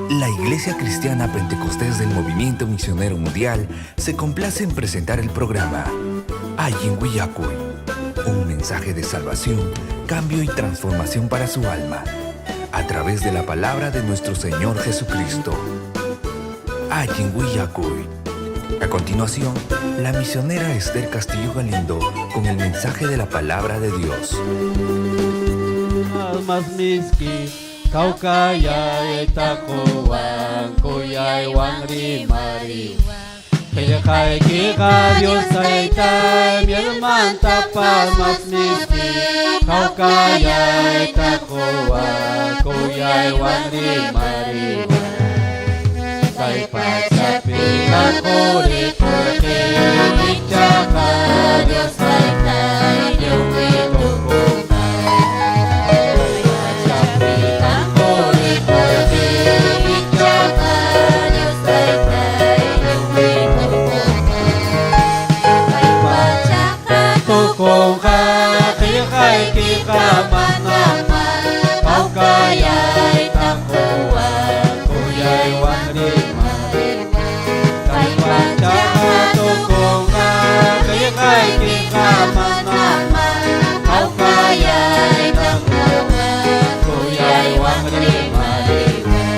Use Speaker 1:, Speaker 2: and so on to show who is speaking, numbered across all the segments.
Speaker 1: La Iglesia Cristiana Pentecostés del Movimiento Misionero Mundial se complace en presentar el programa Allin Willakuy, un mensaje de salvación, cambio y transformación para su alma, a través de la palabra de nuestro Señor Jesucristo. Allin Willakuy. A continuación, la misionera Esther Castillo Galindo con el mensaje de la palabra de Dios.
Speaker 2: Mas miski kawkayay taquwan kuyaywan rimariwan Qillqaykiqa Dios Taytay mielmantapas mas miski kawkayay taquwan kuyaywan rimariwan Kay pachapi quri qullqi ichaqa Dios Taytay lliwmi tukunqa Kay pachapi quri qullqi ichaqa Dios Taytay lliwmi tukunqa Kay pachaqa tukunqa qillqaykiqa manamá hawkayayta quwan kuyaywan rimariwan Kay pachaqa tukunqa qillqaykiqa manamá hawkayayta quwan kuyaywan rimariwan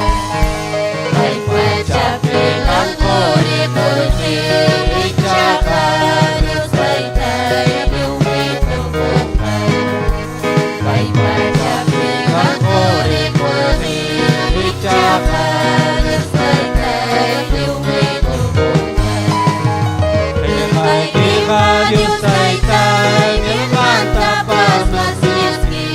Speaker 2: Kay pachapi quri qullqi ichaqa Dios Taytay lliwmi tukunqa Kay pachapi quri qullqi ichaqa Dios Taytay lliwmi tukunqa Qillqaykiqa Dios Taytay mielmantapas mas miski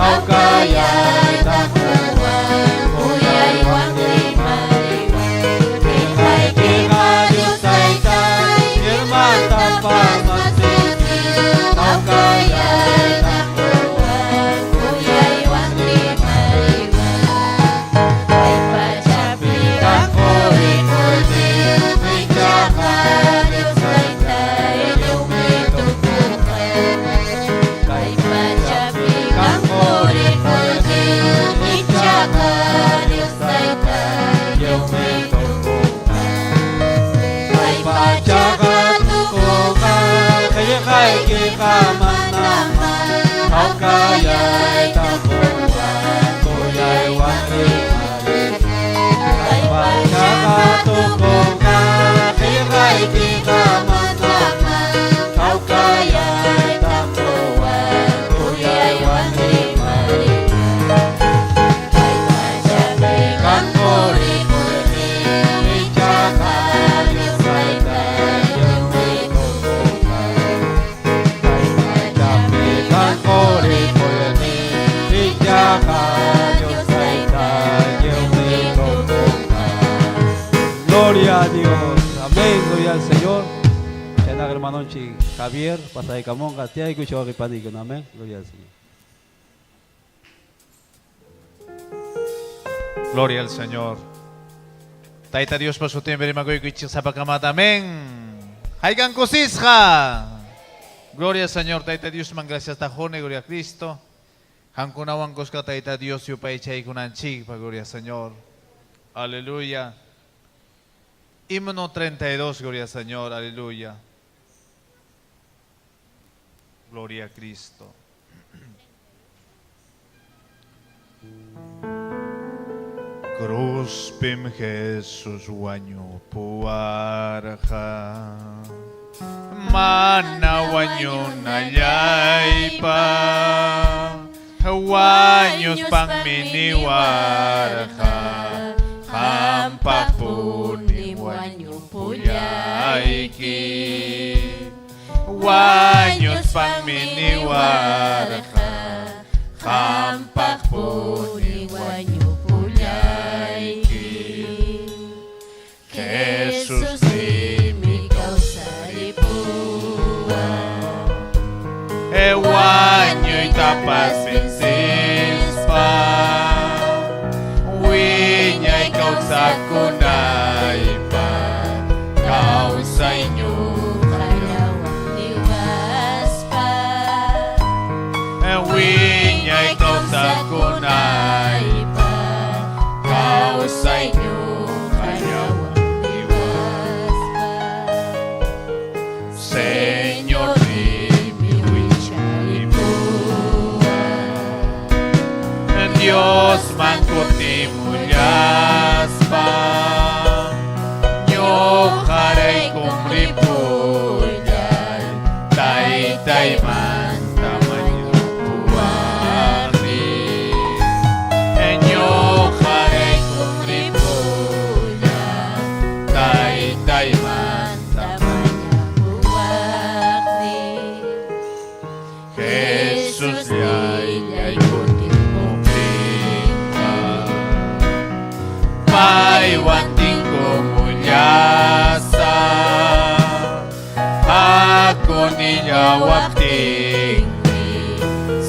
Speaker 2: hawkayayta quwan kuyaywan rimariwan Qillqaykiqa Dios Taytay mielmantapas mas miski hawkayayta quwan kuyaywan rimariwan Kay pachapi quri qullqi ichaqa Dios Taytay lliwmi tukunqa Kay pachapi quri qullqi ichaqa Dios Taytay lliwmi tukunqa Kay pachaqa tukunqa qillqaykiqa manamá hawkayayta quwan kuyaywan rimariwan Kay pachaqa tukunqa qillqaykiqa manamá hawkayayta quwan kuyaywan rimariwan Kay pachapi quri qullqi ichaqa Dios Taytay lliwmi tukunqa Kay pachapi quri qullqi ichaqa Dios Taytay lliwmi tukunqa Gloria a Dios. Amén. Gloria al Señor. Chaynaqa hermanonchik Javier, pasaykamunqa tiyaykuchik wawqi paniykuna. Amén. Gloria al Señor.
Speaker 3: Gloria al Señor. Tayta Diospa sutinpi rimakuykichik sapakamata. Amén. Haykan kusisqa. Gloria al Señor. Tayta Diosman gracias quni. Gloria a Cristo. Qamkunawan kuska Tayta Dios yupaychaykunanchikpa. Gloria al Señor. Aleluya. Himno 32, gloria al Señor. Aleluya. Gloria a Cristo. Cruzpim Jesus wañupuwarqa mana wañunallaypaq wañuspanmi niwarqa qampaqpuni wañupullayki wañuspanmi niwarqa qampaqpuni wañupullayki Jesusmi kawsaripuwan wañuytapas vencespa wiñay kawsakunaypaq kawsay ñuqallawan
Speaker 4: niwaspa
Speaker 3: wiñay kawsakunaypaq. Kawsay ñuqallawan niwaspa. Señor nimi wicharipuway. Diosman kutimullaspa ñuqaraykum ripullay taytaymanta mañapuwaqni. Ñuqaraykum ripullay taytaymanta
Speaker 2: Mañapuwaqni.
Speaker 3: Jesús llay kutimuptinqa paywan tinkumullasaq hakunillawaptinmi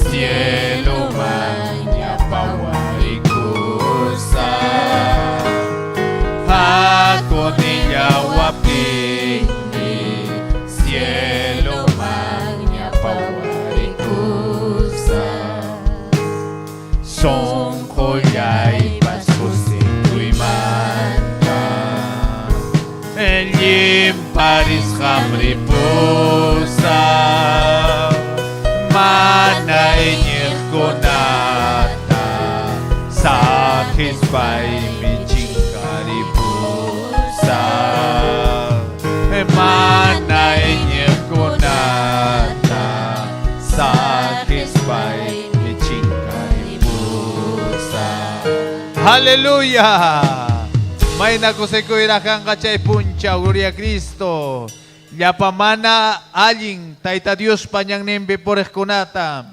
Speaker 3: cieloman ñapawarikusaq hakunillawaptinmi cieloman ñapawarikusaq Sonqollaypas kusikuymanta Llimparisqam ripusaq Mana iñiqkunata saqispaymi chinkaripusaq Mana iñiqkunata saqispaymi chinkaripusaq. Aleluya. Mayna kusikuyraq kanqa chay punchaw, gloria a Cristo. Llapa mana allin Tayta Diospa ñanninpi puriqkunata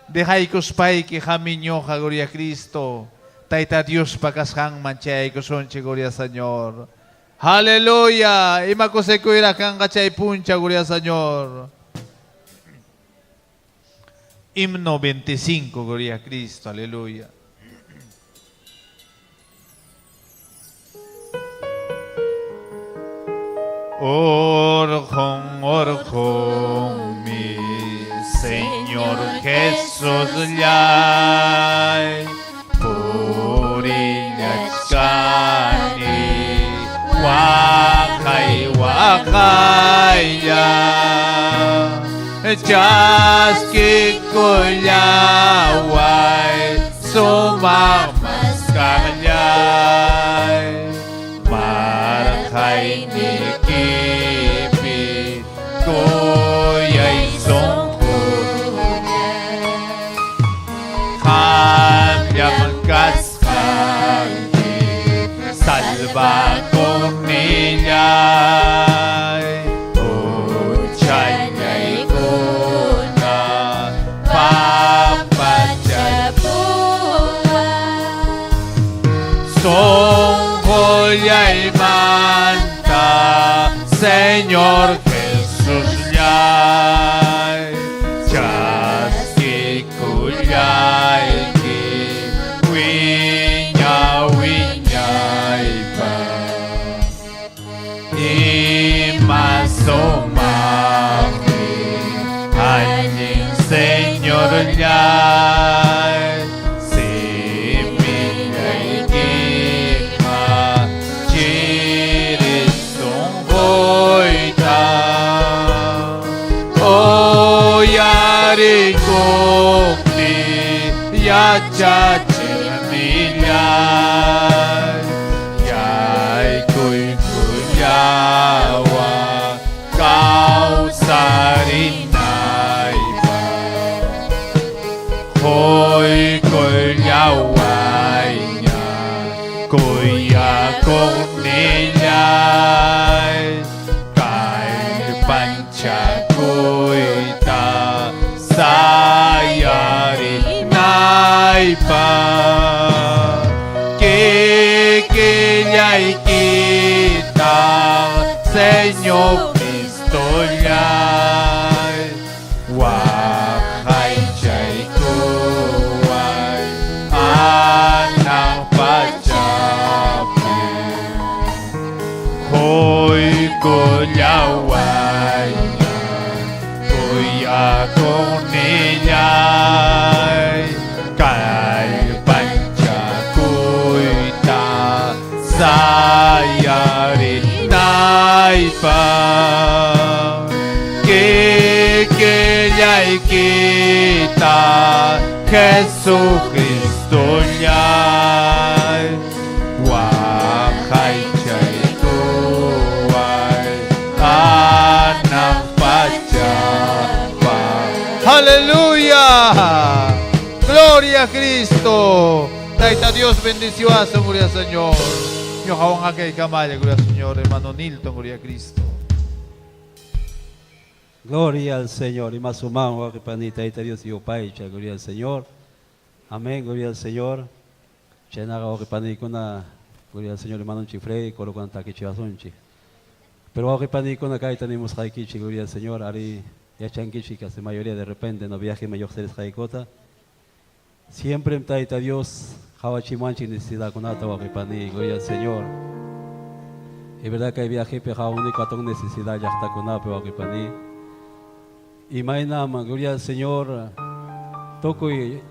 Speaker 3: dejaykuspayki hamiñuqa, gloria a Cristo. Tayta Diospa kasqanman chayaykusunchik, gloria al Señor. Aleluya. Ima kusikuyraq kanqa chay punchaw, gloria al Señor. Himno 25, gloria a Cristo, aleluya. Orqhun, orqhun, mi Señor Jesús llay, purillachkani, waqay, waqaylla, chaskikullaway, sumaq maskaqllay, marqaynikipi kuyay sunqullay, qamllam kasqanki salvakuqnillay, huchallaykuna pampachay. Sonqollaymanta, Señor Jesús llay, chaskikullayki wiña wiñaypaq. Ima sumaqmi allin Señor llay, simillaykiqa chiri sunquyta uyarikuqtiy yachachiqnillay, yaykuykullawan kawsarinaypaq, quykullawayña kuyakuqnillay, kallpanchakuyta sayarinaypaq, kikillaykita Señor Cristo llay, waqaychaykuway hanaq pachapi, quykullawayña kuyakuqnillay, kallpanchakuyta. Sayarinaypaq Kikillaykita Jesucristollay Waqaychaykuway Hanaq pachapaq. Aleluya. Gloria a Cristo. Taita Dios bendició a su gloria Señor. Ñuqawan akaykamalla, gloria al Señor, hermano Nilton, gloria a Cristo.
Speaker 4: Gloria al Señor. Y más humano, panita, Dios y yupaycha, gloria al Señor. Amén, gloria al Señor. Chaynaqa wawqi paniykuna, gloria al Señor, hermanonchik Freddy, corokuna takichiwasunchik. Pero wawqi paniykuna kayta nimusqaykichik, gloria al Señor, ari yachankichik casi mayoría de repente no viaje lluqsirisqaykota. Siempre Tayta Dios qawachimuwanchik necesidadkunata wawqi paniy, gloria al Señor. Es verdad que hay viajepi qawaniku atun necesidad llaqtakunapi wawqi paniy. Imaynam, gloria al Señor, tukuy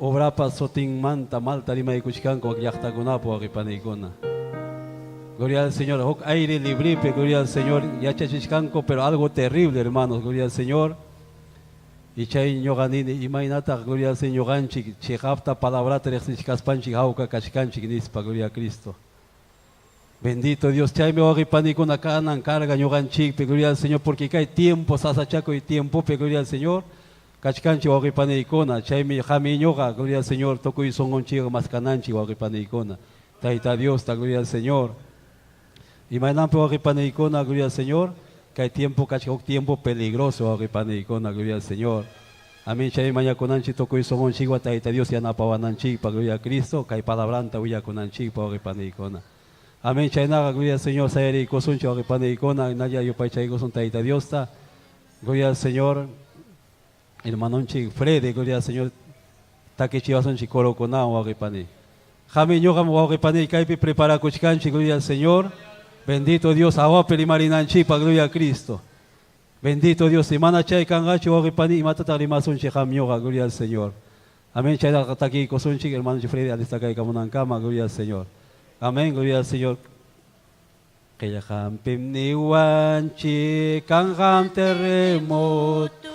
Speaker 4: obrapa sutinmanta malta rimaykuchkanku wak llaqtakunapi wawqi paniykuna. Gloria al Señor, huk aire librepi, gloria al Señor, yachachichkanku, pero algo terrible, hermanos, gloria al Señor. Y chay ñuqa nini, imaynataq, gloria al Señor, ñuqanchik chiqapta palabrata riqsichkaspanchik hawka kachkanchik nispa, gloria a Cristo. Bendito Dios, chaymi wawqi panikuna kanan carga ñuqanchikpi, gloria al Señor, porque kay tiempo sasachakuy tiempopi, gloria al Señor, kachkanchik wawqi paniykuna, chaymi qami ñuqa, gloria al Señor, tukuy sunqunchikwan maskananchik wawqi paniykuna. Tayta Diosta, gloria al Señor. Imaynanpi wawqi paniykuna, gloria al Señor, kay tiempo kachkan huk tiempo peligroso wawqi paniykuna, gloria al Señor. Amén, chaymi mañakunanchik tukuy sunqunchikwan Tayta Dios yanapawananchikpaq, gloria a Cristo, kay palabranta willakunanchikpaq wawqi paniykuna. Amén, chaynaqa, gloria al Señor, sayariykusunchik wawqi paniykuna, hinalla yupaychaykusun Tayta Diosta. Gloria al Señor, hermanonchik Freddy, gloria al Señor, takichiwasunchik corokunawan wawqi paniy. Qami ñuqam wawqi paniy kaypi preparakuchkanchik, gloria al Señor. Bendito Dios, hawapi rimarinanchikpaq, gloria a Cristo. Bendito Dios, y mana chay kanqachu wawqi paniy, imatataq rimasunchik qam ñuqa, gloria al Señor. Amén, chaynaqa takiykusunchik, hermanonchik Freddy, alistakaykamunankama, gloria al Señor. Amén, gloria al Señor. Qillqanpim niwanchik kanqam terremoto,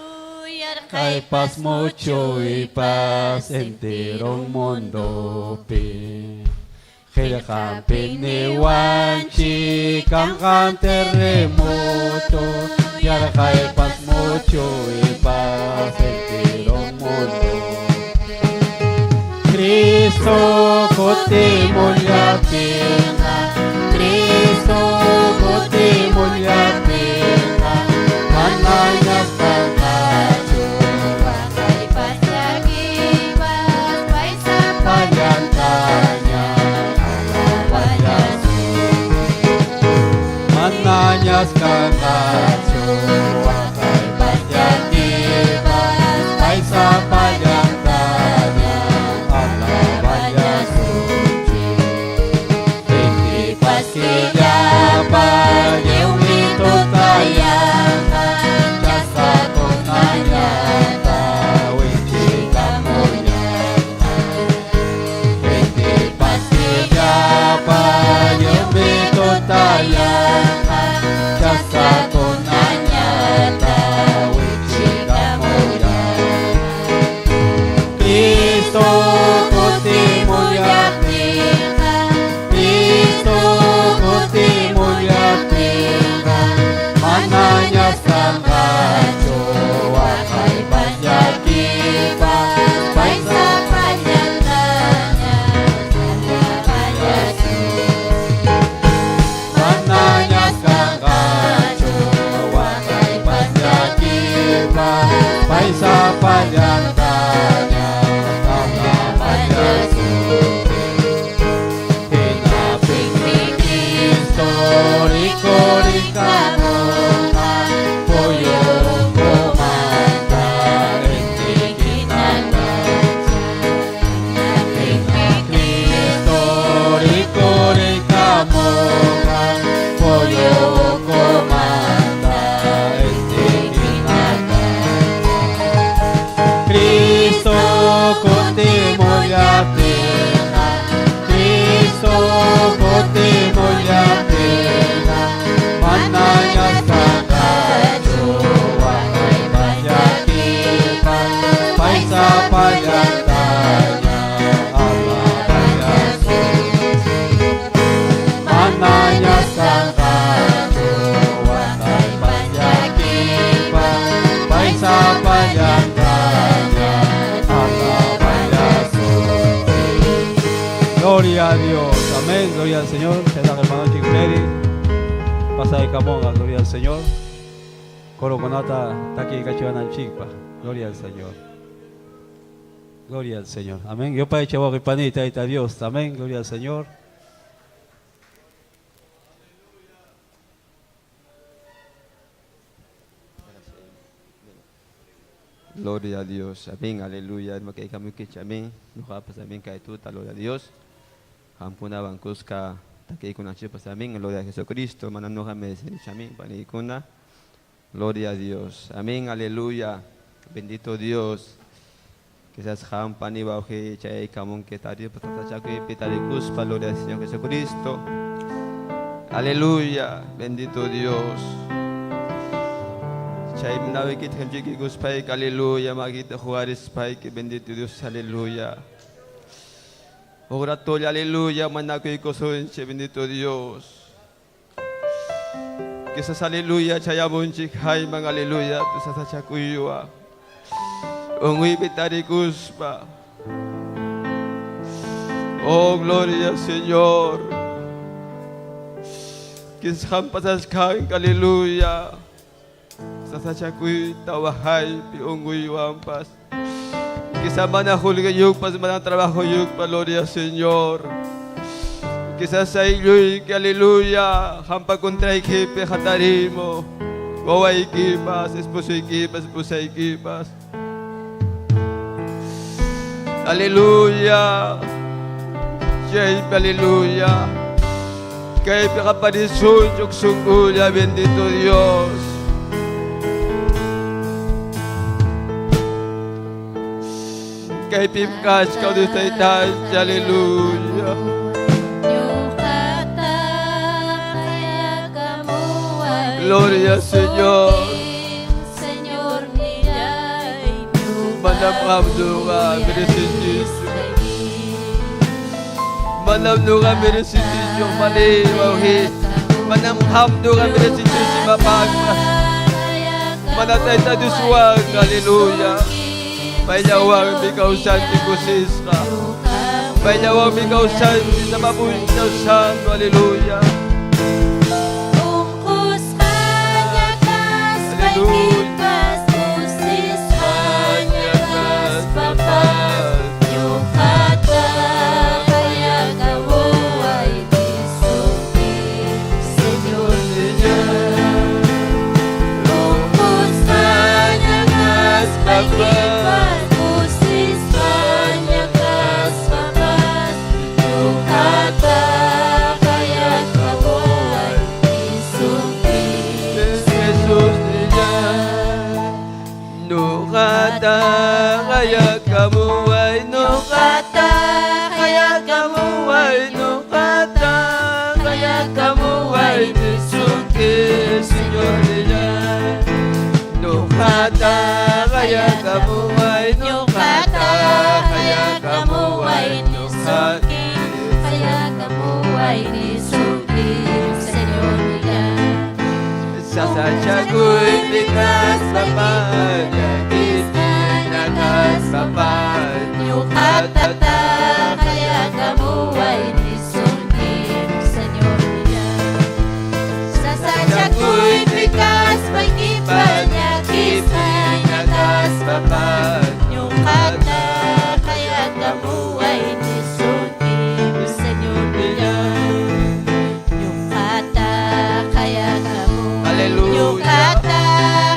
Speaker 4: yarqaypas muchuypas enteron mundopi. Qillqanpim niwanchik kanqam terremoto, yarqaypas muchuypas enteron mundo. Cristo kutimullaptinqa, Cristo kutimullaptinqa, manañas kanqachu
Speaker 2: Waqaypas llakiypas pay
Speaker 4: pallantaña alaballasun. Manañas kanqachu waqaypas llakiypas pay sapallantaña alaballasunchik. Intipas killapas lliwmi tutayanqa, chaskakunañata wichiykamuyanqa. Intipas killapas lliwmi tutayanqa, chaskakunañata wichiykamuyanqa. Cristo kutimullaptinqa, Cristo kutimullaptinqa. Gloria al Señor. Chaynaqa hermanonchik Freddy. Pasaykamunqa, gloria al Señor. Corokunata takiykachiwananchikpaq. Gloria al Señor. Gloria al Señor. Amén. Yupaychay wawqi Tayta Dios. Amén. Gloria al Señor.
Speaker 5: Gloria a Dios. Amén. Aleluya. Amén. Amén. Gloria a Dios. Hampuna bankuska takiykunanchikpas. Amén. Gloria a Jesucristo. Amén. Panikuna. Gloria a Dios. Amén. Aleluya. Bendito Dios. Quizás hampani bauji chay kamun que tari patatachakuy pitarikuspa. Gloria al Señor Jesucristo. Aleluya. Bendito Dios. Chay mnawikit hanjiki guspay aleluya magita juaris pay bendito Dios aleluya. Oratoria aleluya manakuy kosunche bendito Dios. Quizás aleluya chayamunchik jaiman aleluya tusasachakuywa. Unguy bitarikuspa. Oh gloria Señor. Quizás pasas aleluya. Sasachakuy tawahay pi unguy wampas. Quizás mana hulga yugpas mana trabajo yugpa gloria Señor. Quizás ay que aleluya hampa contra ikipe hatarimo. Wawa ikipas, esposo ikipas, esposa ikipas. Aleluya. Jaype, aleluya. Kay kaparisun yung bendito Dios. Kay pimkas ka Dios tay aleluya. Gloria Señor.
Speaker 2: Señor
Speaker 5: Manam abduga mereces Manam nuga mereces mali mauhi. Manam hamduga mereces mapagpas. Manatay ta duswag, aleluya. Pailawang mikausan ti kusisra. Pailawang mikausan ti sa mapuntaw santo, aleluya. Nukata kaya kamu ay nukata kaya kamu ay
Speaker 2: nisuki kaya kamu ay nisuki Señor niya.
Speaker 5: Sasachakuy pikas papa Nakas papa
Speaker 2: Nukata kaya kamu ay nisuki Señor niya. Sasachakuy pikas pagkipanya
Speaker 5: Nakas papa
Speaker 2: Nukata kaya kamu ay nisuki Señor niya. Nukata kaya kamu
Speaker 5: Aleluya.
Speaker 2: Nukata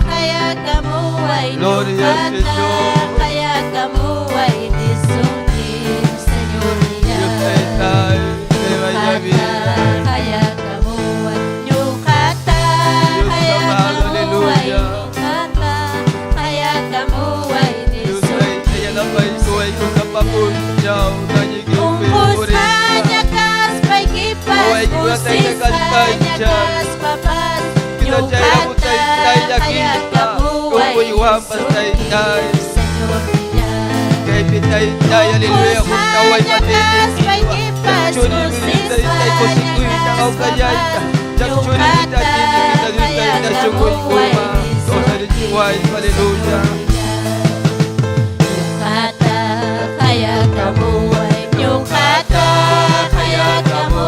Speaker 2: kaya kamu ay
Speaker 5: Gloria al
Speaker 2: nukata
Speaker 5: Señor.
Speaker 2: kaya kamu ay nisuki Señor niya.
Speaker 5: Dios tay te vaya bien.
Speaker 2: Kaya kamu ay nukata
Speaker 5: Dios
Speaker 2: kaya
Speaker 5: amado,
Speaker 2: kamu ay
Speaker 5: aleluya.
Speaker 2: nukata kaya kamu ay
Speaker 5: Dios tay
Speaker 2: nisuki
Speaker 5: yanapay ko ay kukapapunyaw
Speaker 2: Ungkus hanya kas paikipas
Speaker 5: Oy,
Speaker 2: kusis hanya kas papas
Speaker 5: Kita chay
Speaker 2: Nukata
Speaker 5: tay tay
Speaker 2: kaya
Speaker 5: yakita
Speaker 2: kamu ay
Speaker 5: Kukuy wampas tay tay
Speaker 2: Señor niya.
Speaker 5: Kay pitay tay aleluya
Speaker 2: Ungkus
Speaker 5: kung taway
Speaker 2: hanya kas paikipas
Speaker 5: Churi
Speaker 2: kusis
Speaker 5: tay tay
Speaker 2: hanya
Speaker 5: kusikuy
Speaker 2: kas
Speaker 5: takaw kayay
Speaker 2: papas
Speaker 5: Churi
Speaker 2: Nukata
Speaker 5: kita kita Dios
Speaker 2: kaya
Speaker 5: tay tay
Speaker 2: kamu
Speaker 5: sukuy
Speaker 2: ay
Speaker 5: kuma Tosa di chiway aleluya.
Speaker 2: Nukata kaya kamu ay nukata kaya kamu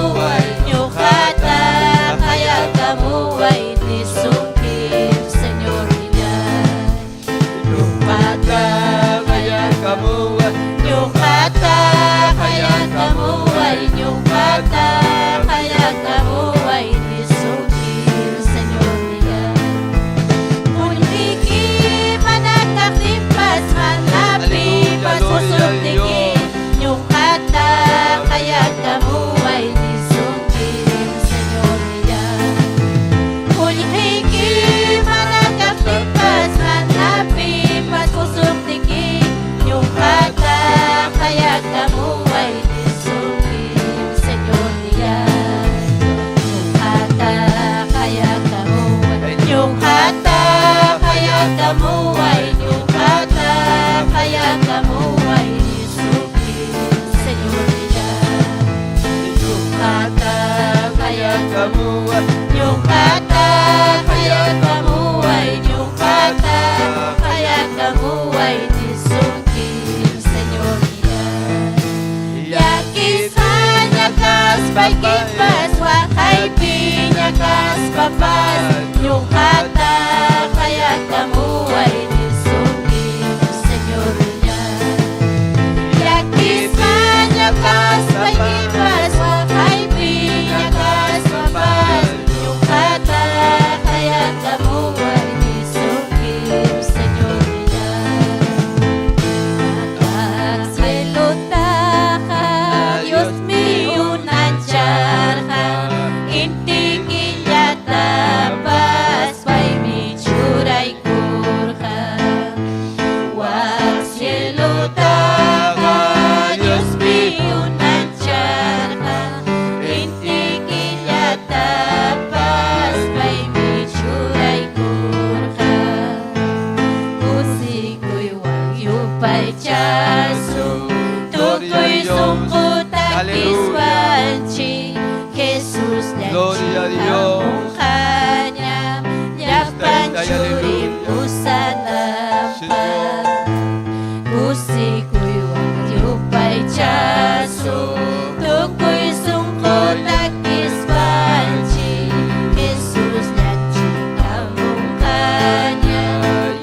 Speaker 5: Qayakamuway.
Speaker 2: Ñuqata qayakamuway, ñuqata qayakamuway nisunkim, Señoría. Llakisqaña kaspaykipas, waqaypiña kaspapas, ñuqata qayakamuway nisunkim, Señoría. Llakisqaña kaspaykipas, waqaypiña kaspapas, ñuqata qayakamuway nisunkim, Señoría. Cielotaqa Dios mío unancharqa, inti killatapas paymi churaykurqa. Wak cielotaqa Dios mío unancharqa, inti killatapas paymi churaykurqa. Kusikuywan yupaychasun, tukuy sunqu takispanchik, Jesus
Speaker 5: Gloria a Dios.
Speaker 2: llanchikamunqaña, llapan churin pusananpaq. Kusikuywan yupaychasun, tukuy sunqu takispanchik, Jesus llanchikamunqaña,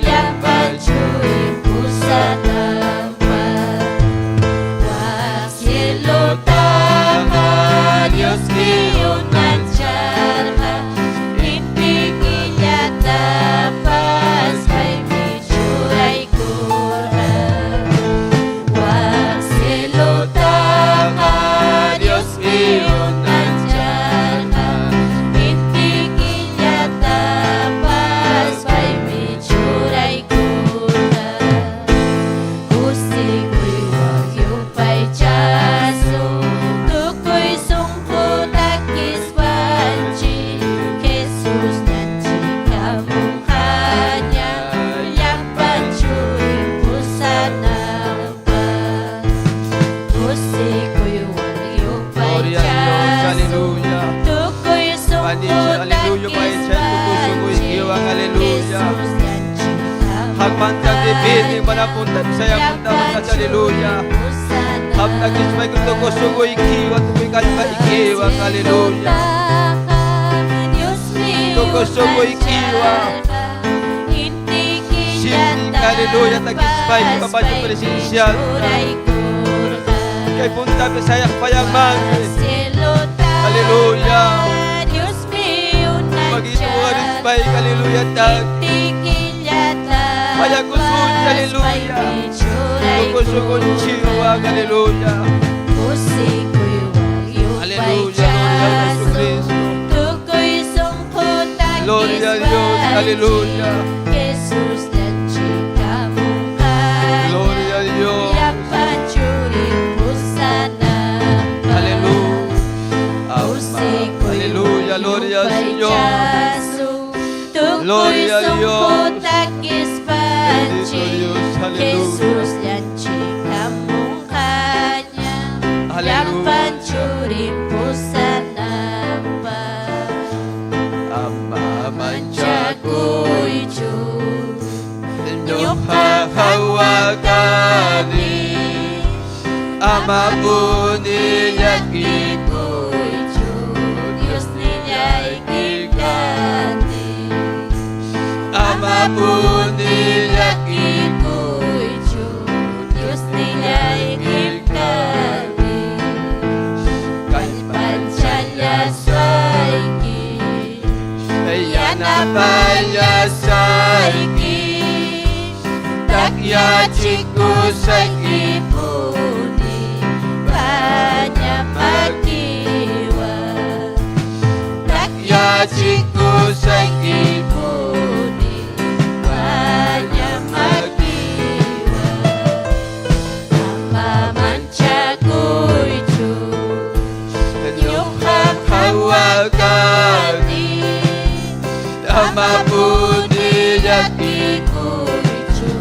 Speaker 2: llapan churin pusananpaq. Wak cielotaqa Dios mío unancharqa, inti killatapas paymi churaykurqa. Wak cielotaqa Dios mío unancharqa, inti killatapas paymi churaykurqa. Kusikuywan yupaychasun, tukuy sunqu takispanchik, Jesus llanchikamunqaña, llapan churin pusananpaq. Kusikuywan
Speaker 5: Gloria a Dios,
Speaker 2: yupaychasun,
Speaker 5: aleluya.
Speaker 2: tukuy sunqu
Speaker 5: Panilla, aleluya, paychay, tukuy sunquykiwan,
Speaker 2: takispanchik,
Speaker 5: aleluya.
Speaker 2: Jesus
Speaker 5: Hagmanta
Speaker 2: llanchikamunqaña,
Speaker 5: dipini, panapunta, sayapunta,
Speaker 2: llapan
Speaker 5: aleluya.
Speaker 2: churin pusananpaq.
Speaker 5: Hamtakismay tukuy sunquykiwan, tukuy kallpaykiwan, aleluya. Tukuy sunquykiwan. Sinti, aleluya, takispay, papayo presencial. Kay punta sayak payamang. Aleluya. Magito rispay, aleluya, tag. Payakusun, aleluya. Tukuy sunquykiwan, aleluya. Aleluya, gloria a Jesucristo. Gloria a Dios, aleluya.
Speaker 2: Jesús llanchikamunqaña,
Speaker 5: Gloria a Dios.
Speaker 2: llapan churin pusananpaq.
Speaker 5: Aleluya. Aleluya, gloria al Señor.
Speaker 2: Tukuy
Speaker 5: Gloria a
Speaker 2: sunqu
Speaker 5: Dios.
Speaker 2: takispanchik,
Speaker 5: Bendito Dios, aleluya.
Speaker 2: Jesus llanchikamunqaña,
Speaker 5: Aleluya.
Speaker 2: llapan churin pusananpaq.
Speaker 5: Ama manchakuychu,
Speaker 2: Manchakuychu,
Speaker 5: ñuqa hawakani, ama puni llakikuychu,
Speaker 2: Dios nillayki kani.
Speaker 5: Ama puni llakikuychu,
Speaker 2: Llakikuychu, Dios nillayki kani. Kallpanchallasayki,
Speaker 5: yanapallasayki,
Speaker 2: takyachikusayki puni, paña makiwan.
Speaker 5: Takyachikusayki
Speaker 2: puni, paña makiwan. Ama manchakuychu,
Speaker 5: ñuqa hawakani, ama puni
Speaker 2: llakikuychu,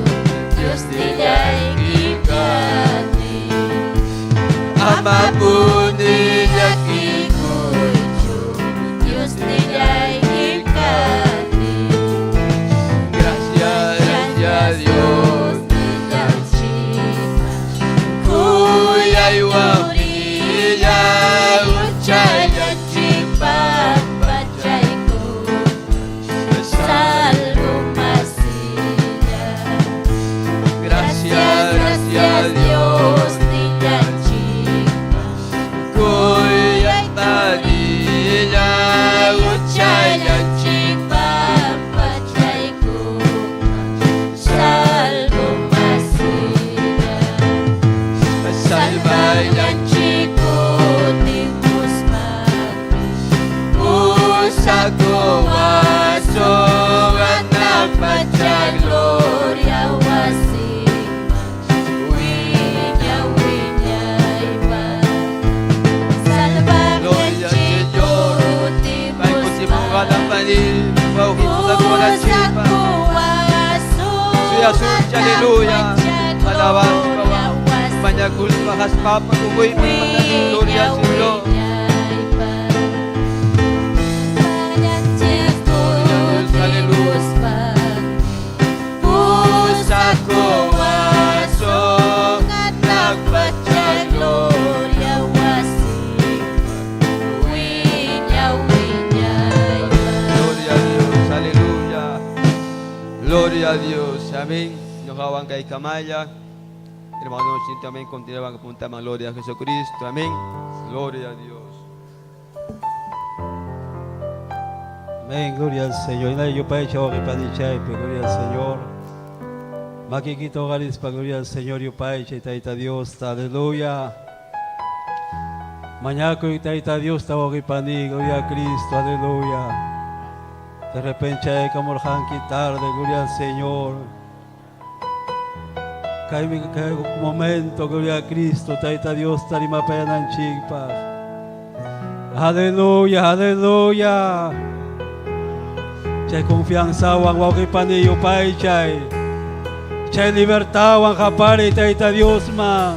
Speaker 2: Dios nillayki kani.
Speaker 5: Ama puni llakikuychu,
Speaker 2: Llakikuychu,
Speaker 5: Pusakuwasun hanaq pacha
Speaker 2: gloria wasiman wiña wiñaypaq
Speaker 5: Gloria al
Speaker 2: Salvaqninchik
Speaker 5: Señor.
Speaker 2: kutimuspa
Speaker 5: Suya aleluya. Alabanza, Mañakulpa haspapa kuwaypi gloria al Señor. Pusakuwasun hanaq pacha
Speaker 2: Gloria wasi wiña wiñaypaq
Speaker 5: Gloria a Dios, aleluya. Gloria a Dios, amén. Nos kay Kamaya. Hermanos, también continuaban apuntando gloria a Jesucristo, amén. Gloria a Dios.
Speaker 4: Amén, gloria al Señor. Inay yupaycha waqipanichaypi, gloria al Señor. Makikita hogarispa, gloria al Señor, yupaycha Tayta Dios, aleluya. Mañakuy Tayta Dios, waqipani, gloria a Cristo, aleluya. De repente hay kamorjanki tarde, gloria al Señor. Kay momento, gloria a Cristo, Tayta Dios, tarimapayananchikpaq. Aleluya, aleluya. Chay confianza wan wawqipani yupaychay. Chay libertad wan qapari Tayta Dios ma.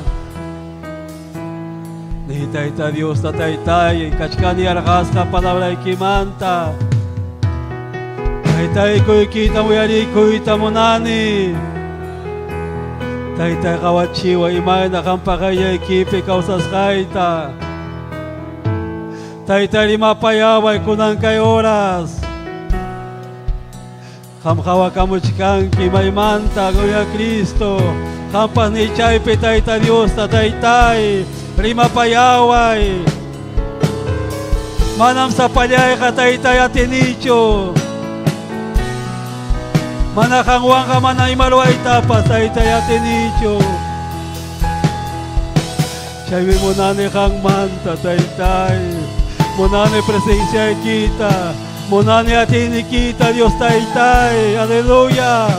Speaker 4: Ni Tayta Dios tataytay kachkani yarqasqa palabraykimanta. Taytaykuykita uyarikuyta munani. Taytay qawachiwa imayna qampa qayllaykipi kawsasqayta. Taytay rimapayaway kunan kay horas. Qam qhawakamuchkanki maymanta, gloria a Cristo. Qampas nichaypi Tayta Dios tataytay, rimapayaway. Manam sapallayqa Taytay atinichu. Mana qanwanqa mana ima ruwaytapas Taytay atinichu. Chaymi munani qanmanta Taytay. Munani presenciaykita. Munani atinikita Dios Taytay. Aleluya.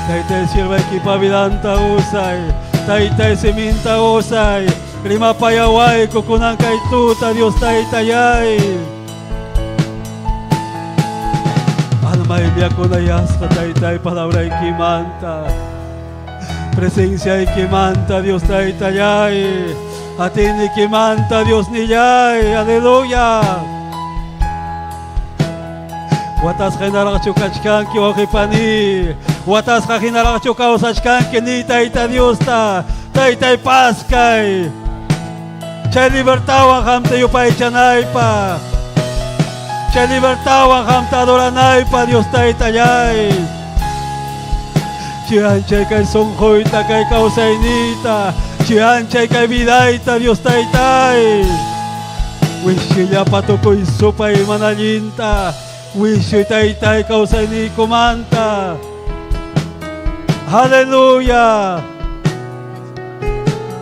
Speaker 4: Taytay sirvaykipa vidanta usay. Taytay siminta usay. Rimapayawayku kunan kay tuta Dios Taytayay. Alma llaqunayasqa Taytay palabraykimanta. Presenciaykimanta Dios Taytayay. Atinikimanta Dios nillay. Aleluya. Watasqa hinaraqchu kachkanki wawqipani. Watasqa hinaraqchu kawsachkanki ni Tayta Diosta. Taytay paskay. Chay libertadwan qamta yupaychanaypaq. Chay libertadwan qamta adoranaypaq Dios Taytallay. Chianchay kay sunquyta kay kawsayniyta. Chianchay kay vidayta Dios Taytay. Wishillapa tukuy supay mana allinta. Wishuy Taytay kawsayniykumanta. Aleluya.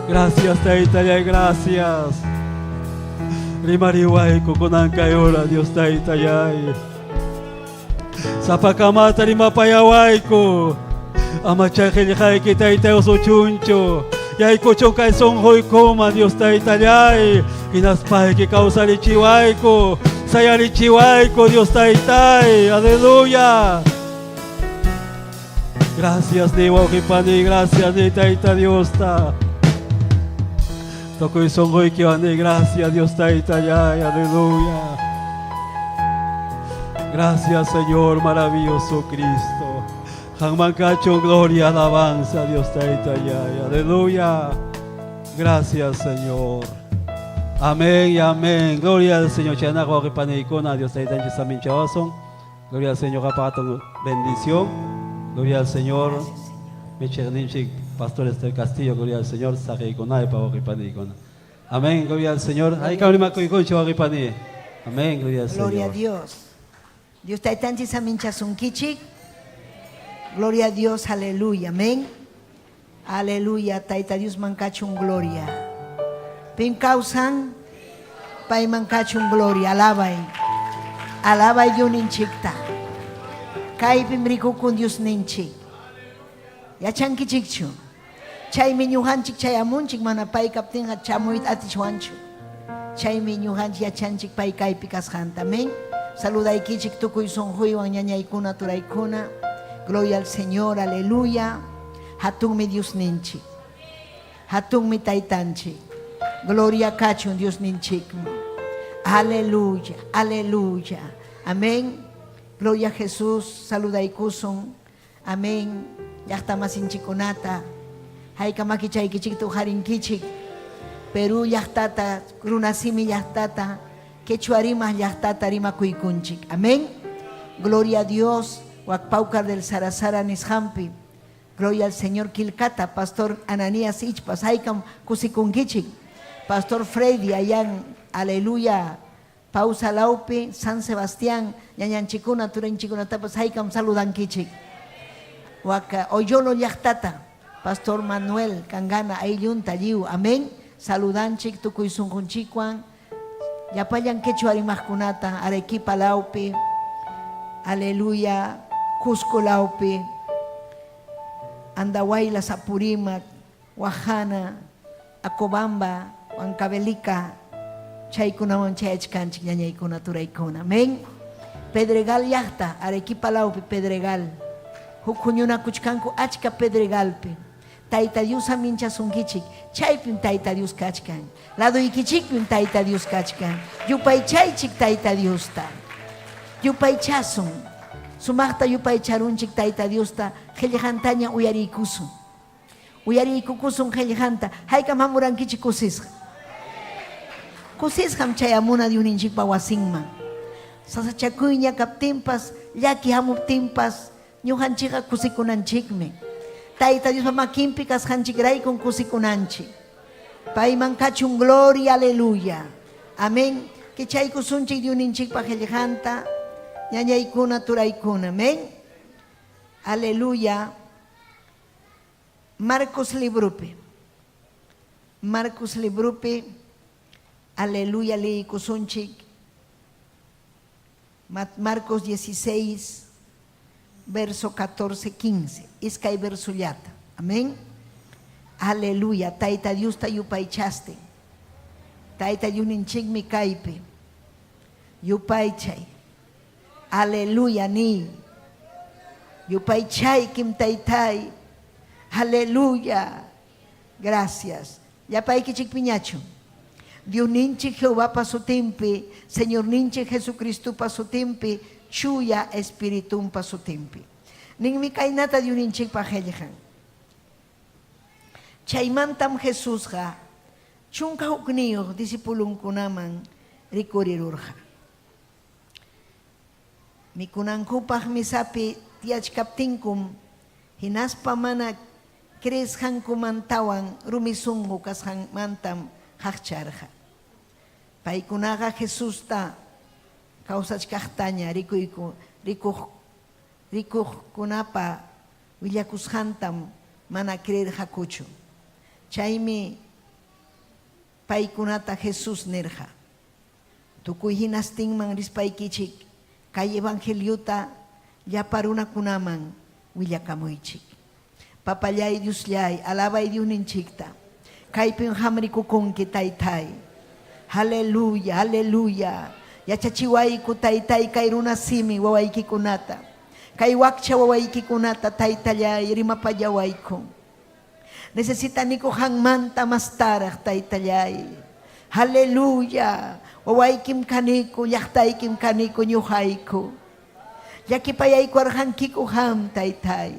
Speaker 4: Gracias Taytallay, gracias. Rimariwayku kunan kay hora Dios Taytallay. Sapakamata rimapayawayku. Ama chay qillqayki Taytay usuchunchu. Yaykuchun kay sunquykuma Dios Taytallay. Hinaspayki kawsarichiwayku. Sayarichiwayku Dios Taytay. Aleluya. Gracias ni wawqipani, gracias ni Tayta Diosta. Tukuy sunquykiwan ni gracias Dios Taytallay. Aleluya. Gracias Señor, maravilloso Cristo. Qamman kachun, gloria, alabanza, Dios Taytallay. Aleluya. Gracias Señor. Amén y amén. Gloria al Señor. Chaynaqa wawqipaniykuna, Dios Taytanchik saminchawasun. Gloria al Señor, qapaqatun bendición. Gloria al Señor. Michiqninchik, Pastor Esther Castillo, gloria al Señor. Saqiykunaypa wawqipaniykuna. Amén, gloria al Señor. Ahí rimakuykunchik wawqipani. Amén, gloria al
Speaker 6: Gloria a
Speaker 4: Señor.
Speaker 6: Dios. Dios taytanchik saminchasunkichik. Gloria a Dios, aleluya, amén. Aleluya, Tayta Dios mankachun gloria. Pim kawsan? Payman kachun gloria, alabay. Alabay Diosninchikta. Kaypim rikukun Diosninchik. Yachankichikchu. Chaymi ñuqanchik chayamunchik mana pay kaptinqa chamuyta atichwanchu. Chaymi ñuqanchik yachanchik pay kaypi kasqanta. Amén. Saludaykichik tukuy sunquywan ñañaykuna turaykuna. Gloria al Señor, aleluya. Hatunmi Diosninchik. Hatunmi Taytanchik. Gloria kachun Diosninchikman. Aleluya, aleluya. Amén. Gloria a Jesús. Saludaykusun. Amén. Llaqta masinchikkunata. Hayka makichaykichikta uqarinkichik. Perú llaqtata, runasimi llaqtata, quechua rimaq llaqtata rimakuykunchik. Amén. Gloria a Dios. Wak Paucar del Sarasara nisqanpi. Gloria al Señor Quilcata, Pastor Ananías Ichpas, haykam kusikunkichik. Pastor Freddy allá aleluya, Pausa lawpi, San Sebastián, ñañanchikuna, turinchikunatapas haykam saludankichik. Waka Oyolo llaqtata, Pastor Manuel Cangana ayllunta lliw, amén. Saludanchik tukuy sunqunchikwan, llapallan quechua rimaqkunata, Arequipa lawpi, aleluya, Cusco lawpi, Andahuaylas, Apurímac, Wajana, Acobamba, Huancavelica, chaykunawan chayachkanchik ñañaykuna turaykuna. Amén. Pedregal llaqta, Arequipa lawpi Pedregal. Huk huñunakuchkanku achka Pedregalpi. Tayta Dios aminchasunkichik. Chaypim Tayta Dios kachkan. Laduykichikpim Tayta Dios kachkan. Yupaychaychik Tayta Diosta. Yupaychasun. Sumaqta yupaycharunchik Tayta Diosta. Qillqantaña uyariykusun. Uyariykukusun qillqanta. Haykam hamurankichik kusisqa. Kusisqam chayamuna Diosninchikpa wasinman. Sasachakuyña kaptinpas, llaki hamuptinpas, ñuqanchikqa kusikunanchikmi. Tayta Diospa makinpi kasqanchikraykum kusikunanchik. Payman kachun gloria, aleluya. Amén. Kichaykusunchik Diosninchikpa qillqanta, ñañaykuna, turaykuna. Amén. Aleluya. Marcos libropi. Marcos libropi. Aleluya, leykusunchik. Marcos 16, verso 14, 15. Iskay versollata. Amén. Aleluya. Tayta Diosta yupaychaste. Tayta Diosninchikmi kaypi. Yupaychay. Aleluya ni. Yupaychaykim taytay. Aleluya. Gracias. Llapaykichikpiñachu. Diosninchik Jehovapa sutinpi, Señorninchik Jesucristopa sutinpi, Chuya Espiritunpa sutinpi. Ninmi kaynata Diosninchikpa qillqan. Chaymantam Jesusqa 11 discipulonkunaman rikurirurqa. Mikunankupaq mesapi tiyachkaptinkum, hinaspa mana creesqankumantawan rumi sunqu kasqanmantam qaqcharqa. Paykunaqa Jesusta kawsachkaqtaña rikuyku rikuq rikuqkunapa willakusqantam mana creerqakuchu. Chaymi paykunata Jesús nirqa, Tukuy hinastinman rispaykichik kay evangeliota llapa runakunaman willakamuychik. Papallay Diosllay, alabay Diosninchikta. Kaypim qam rikukunki, Taytay. Aleluya, aleluya. Yachachiwayku, Taytay, kay runa simi wawaykikunata. Kay wakcha wawaykikunata, Taytallay, rimapallawayku. Necesitaniku qanmanta mastaraq, Taytallay. Aleluya. Wawaykim kaniku, llaqtaykim kaniku, ñuqayku. Llakipayaykuwarqankiku qam, Taytay.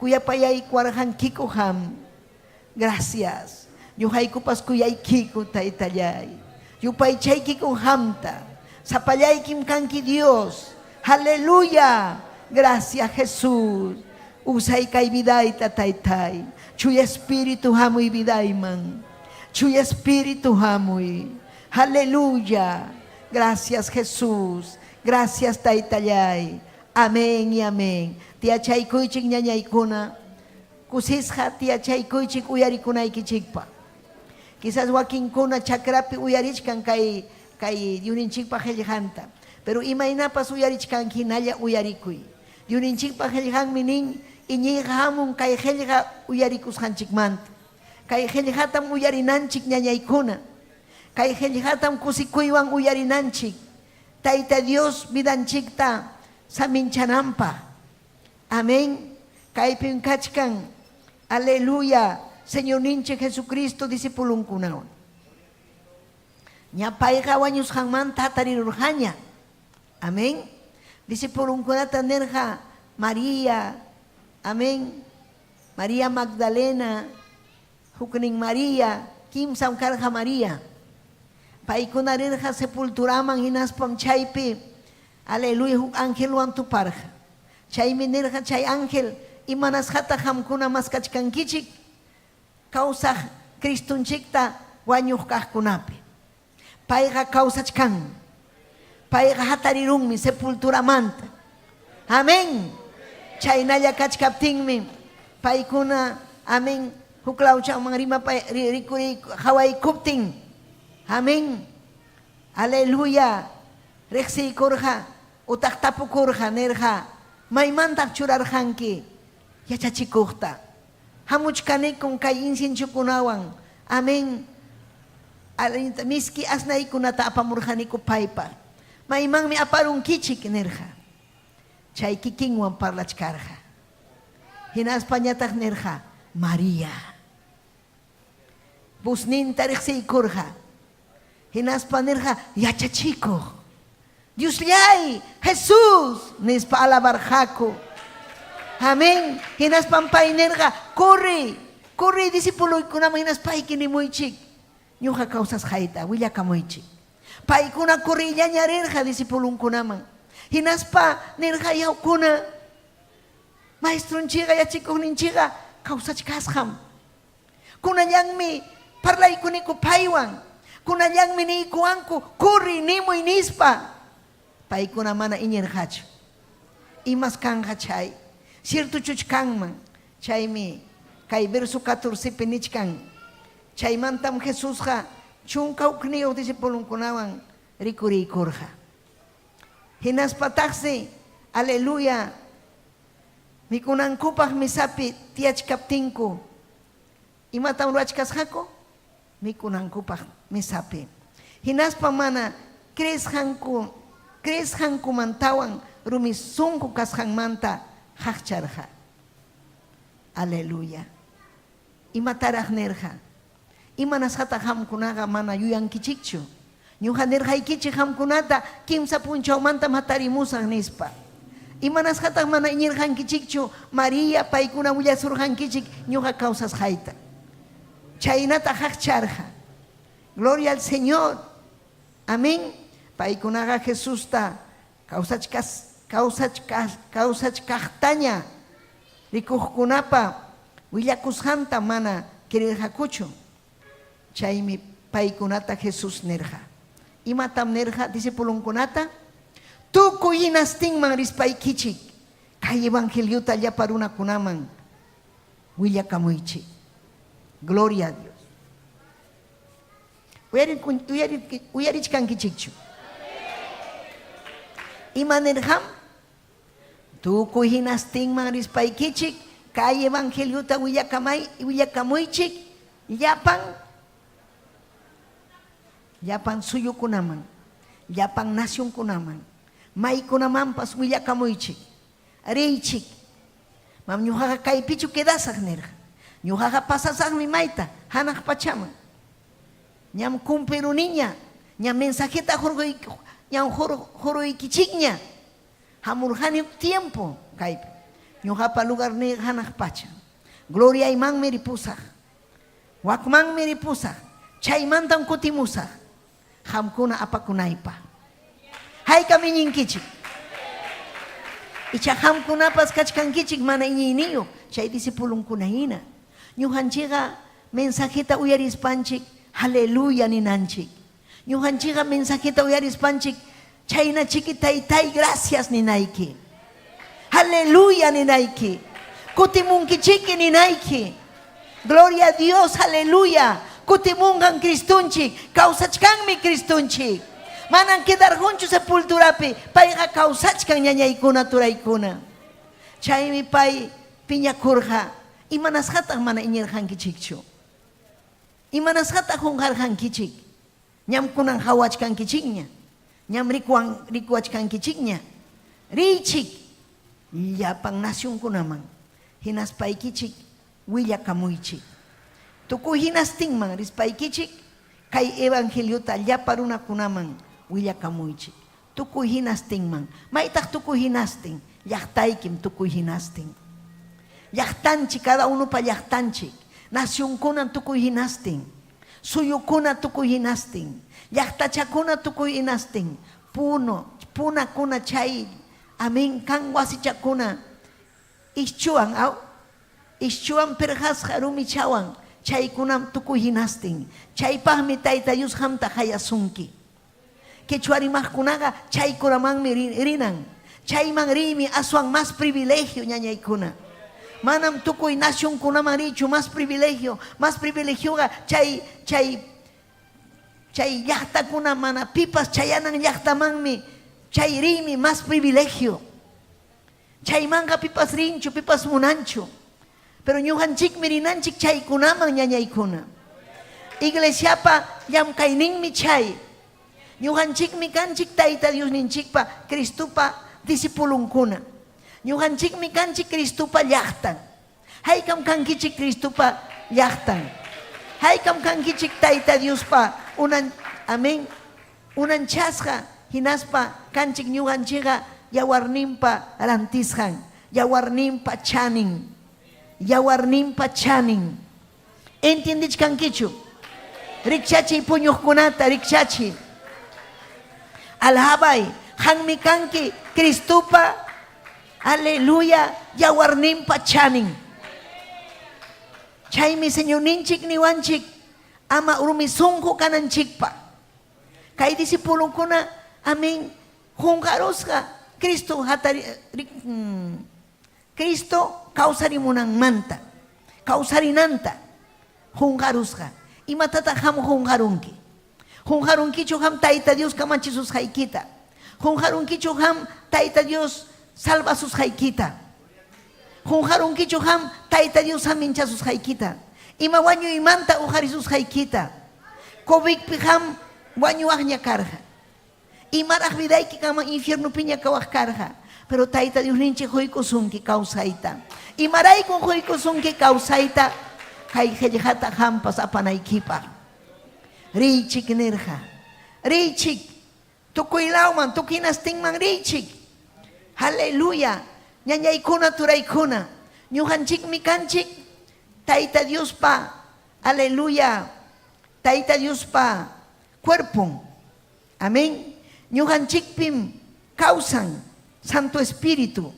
Speaker 6: Kuyapayaykuwarqankiku qam. Gracias. Ñuqaykupas kuyaykiku, Taytallay. Yupaychaykiku qamta. Sapallaykim kanki Dios. Aleluya. Gracias, Jesús. Usay kay vidayta, Taytay. Chuya Espíritu hamuy vidayman. Chuya Espíritu hamuy. Aleluya. Gracias, Jesús. Gracias, Taytallay. Amén y amén. Tiyachaykuychik ñañaykuna. Kusisqa tiyachaykuychik uyarikunaykichikpaq. Quizás wakinkuna chakrapi uyarichkan kay kay Dyuninchikpa qillqanta. Pero imaynapas uyarichkanki hinalla uyarikuy. Dyuninchikpa qillqanmi nin, iñiyqa hamun kay qillqa uyarikusqanchikmanta. Kay qillqatam uyarinanchik ñañaykuna. Kay qillqatam kusikuywan uyarinanchik Tayta Dios vidanchikta saminchananpaq. Amén. Kaypim kachkan, aleluya, Señorninchik Jesucristo discipulonkunawan. Ña payqa wañusqanmanta hatarirurqaña. Amén. Discipulonkunata nirqa María, amén, María Magdalena, huknin María, kimsam karqa María. Paykuna rirqa sepulturaman hinaspam chaypi, aleluya, huk angelwan tuparqa. Chaymi nirqa chay ángel, Imanasqataq qamkuna maskachkankichik kawsaq Cristonchikta wañuq kaqkunapi? Payqa kawsachkanmi. Payqa hatarirunmi sepulturamanta. Amén. Chaynalla kachkaptinmi paykuna, amén, huklawchaman rimapay rikuriy qawaykuptin, amén, aleluya, riqsiykurqa utaq tapukurqa, nirqa, Maymantaq churarqanki yachachikuqta? Hamuchkanikum kay inciensokunawan, amén, miski asnaykunata apamurqaniku paypaq. Maymanmi aparunkichik? nirqa. Chay kikinwan parlachkarqa. Hinaspañataq nirqa, María. Vozninta riqsiykurqa. Hinaspa nirqa, Yachachikuq, Diosllay, Jesús, nispa alabarqaku. Amén. Hinaspam pay nirqa, Correy, correy discipuloykunaman hinaspayki nimuychik, ñuqa kawsasqayta willakamuychik. Paykuna correyllaña rirqa discipulonkunaman. Hinaspa nirqa, Yawkuna, maestronchikqa, yachikuqninchikqa kawsachkasqam. Kunallanmi parlaykuniku paywan. Kunallanmi niykuwanku, Correy, nimuy nispa. Paykuna mana iñirqachu. Imas kanqa chay? Ciertochuch kanman? Chaymi kay verso 14pi nichkan, Chaymantam Jesusqa 11 discipulonkunawan rikuriykurqa. Hinaspataqsi, aleluya, mikunankupaq mesapi tiyachkaptinku, imatam ruwachkasqaku? Mikunankupaq mesapi. Hinaspam mana creesqanku creesqankumantawan rumi sunqu kasqanmanta qaqcharqa. Aleluya. Imataraq nirqa? Imanasqataq qamkunaqa mana yuyankichikchu? Ñuqa nirqaykichik qamkunata kimsa punchawmantam hatarimusaq nispa. Imanasqataq mana iñirqankichikchu María paykuna willasurqankichik ñuqa kawsasqayta? Chaynata qaqcharqa. Gloria al Señor. Amén. Paykunaqa Jesusta kawsachkas kawsachkas kawsachkaqtaña rikuqkunapa willakusqanta mana creerqakuchu. Chaymi paykunata Jesús nirqa. Imatam nirqa discipulonkunata? Tukuy hinastinman rispaykichik kay evangeliota llapa runakunaman willakamuychik. Gloria a Dios. Uyarichkankichikchu? Ima nirqam? Tukuy hinastinman rispaykichik kay evangeliota willakamay willakamuychik llapan llapan suyukunaman, llapan nacionkunaman, maykunamanpas willakamuychik. Riychik. Mam ñuqaqa kaypichu quedasaq nirqa. Ñuqaqa pasasaqmi mayta hanaq pachaman. Ñam cumpliruniña, ñam mensajeta hurqoy ñam huruykichikña. Hamurqani huk tiempo kaypi. Ñuqapa lugarniyqa hanaq pacha. Gloriaymanmi ripusaq. Wakmanmi ripusaq. Chaymantam kutimusaq. Qamkuna apakunaypaq. Haykam iñinkichik? Icha qamkunapas kachkankichik mana iñiyniyuq chay discipulonkuna hina. Ñuqanchikqa mensajeta uyarispanchik aleluya ninanchik. Ñuqanchikqa mensajeta uyarispanchik chayna chiki taytay gracias ninayki. Aleluya ninayki. Kutimunkichiki ninayki. Gloria a Dios, aleluya. Kutimunqan Cristonchik, kawsachkanmi Cristonchik. Manan quedarqunchu sepulturapi, payqa kawsachkan ñañaykuna, turaykuna. Chaymi pay piñakurqa, imanasqataq mana iñirqankichikchu? Imanasqataq qunqarqankichik? Ñam kunan qawachkankichikña, ñam rikuwan rikuwachkankichikña. Riychik llapan nacionkunaman, hinaspaykichik willakamuychik. Tukuy hinastinman rispaykichik kay evangeliota llapa runakunaman willakamuychik. Tukuy hinastinman. Maytaq tukuy hinastin? Llaqtaykim tukuy hinastin. Llaqtanchik, cada unopa llaqtanchik. Nacionkunan tukuy hinastin. Suyukuna tukuy hinastin. Llaqtachakuna tukuy hinastin. Puno, punakuna chay, amén, kan wasichakuna. Ischuwan, aw? Ischuwan pirqasqa rumichawan, chaykunam tukuy hinastin. Chaypaqmi Tayta Dios qamta qayasunki. Quechua rimaqkunaqa chaykunamanmi rinan. Chayman riymi aswan más privilegio, ñañaykuna. Manam tukuy nacionkunaman riychu más privilegio. Más privilegioqa chay chay chay llaqtakuna mana pipas chayanan llaqtamanmi chay riymi más privilegio. Chaymanqa pipas rinchu, pipas munanchu. Pero ñuqanchikmi rinanchik chaykunaman, ñañaykuna. Iglesiapa llamkayninmi chay. Ñuqanchikmi kanchik Tayta Diosninchikpa, Cristopa discipulunkuna. Ñuqanchikmi kanchik Cristopa llaqtan. Haykam kankichik Cristopa llaqtan? Haykam kankichik Tayta Diospa unan, amén, unanchasqa hinaspa kanchik ñuqanchikqa yawarninpa rantisqan, yawarninpa chanin, yawarninpa chanin. Entiendechkankichu? Rikchachiy puñuqkunata, rikchachiy. Alabay, qanmi kanki Cristopa, aleluya, yawarninpa chanin. Chaymi Señorninchik niwanchik ama rumi sunqu kananchikpaq. Kay discipulokuna, amén, qunqarusqa Cristo hatari, Cristo kawsarimunanmanta, kawsarinanta qunqarusqa. Imatataq qam qunqarunki? Qunqarunkichu qam Tayta Dios kamachisusqaykita? Qunqarunkichu qam Tayta Dios salvasusqaykita? Qunqarunkichu qam Tayta Dios saminchasusqaykita? Ima wañuymanta uqarisusqaykita? Covidpi qam wañuwaqña karqa. Imaraq vidayki kanman infiernopiña kawaq karqa. Pero Tayta Diosninchik quykusunki kawsayta. Imaraykun quykusunki kawsayta? Kay qillqata qampas apanaykipaq. Riychik nirqa. Riychik. Tukuy lawman, tukuy hinastinman riychik. Aleluya. Ñañaykuna, turaykuna. Ñuqanchikmi kanchik Tayta Diospa, aleluya, Tayta Diospa cuerpon. Amén. Ñuqanchikpim kawsan Santo Espíritu.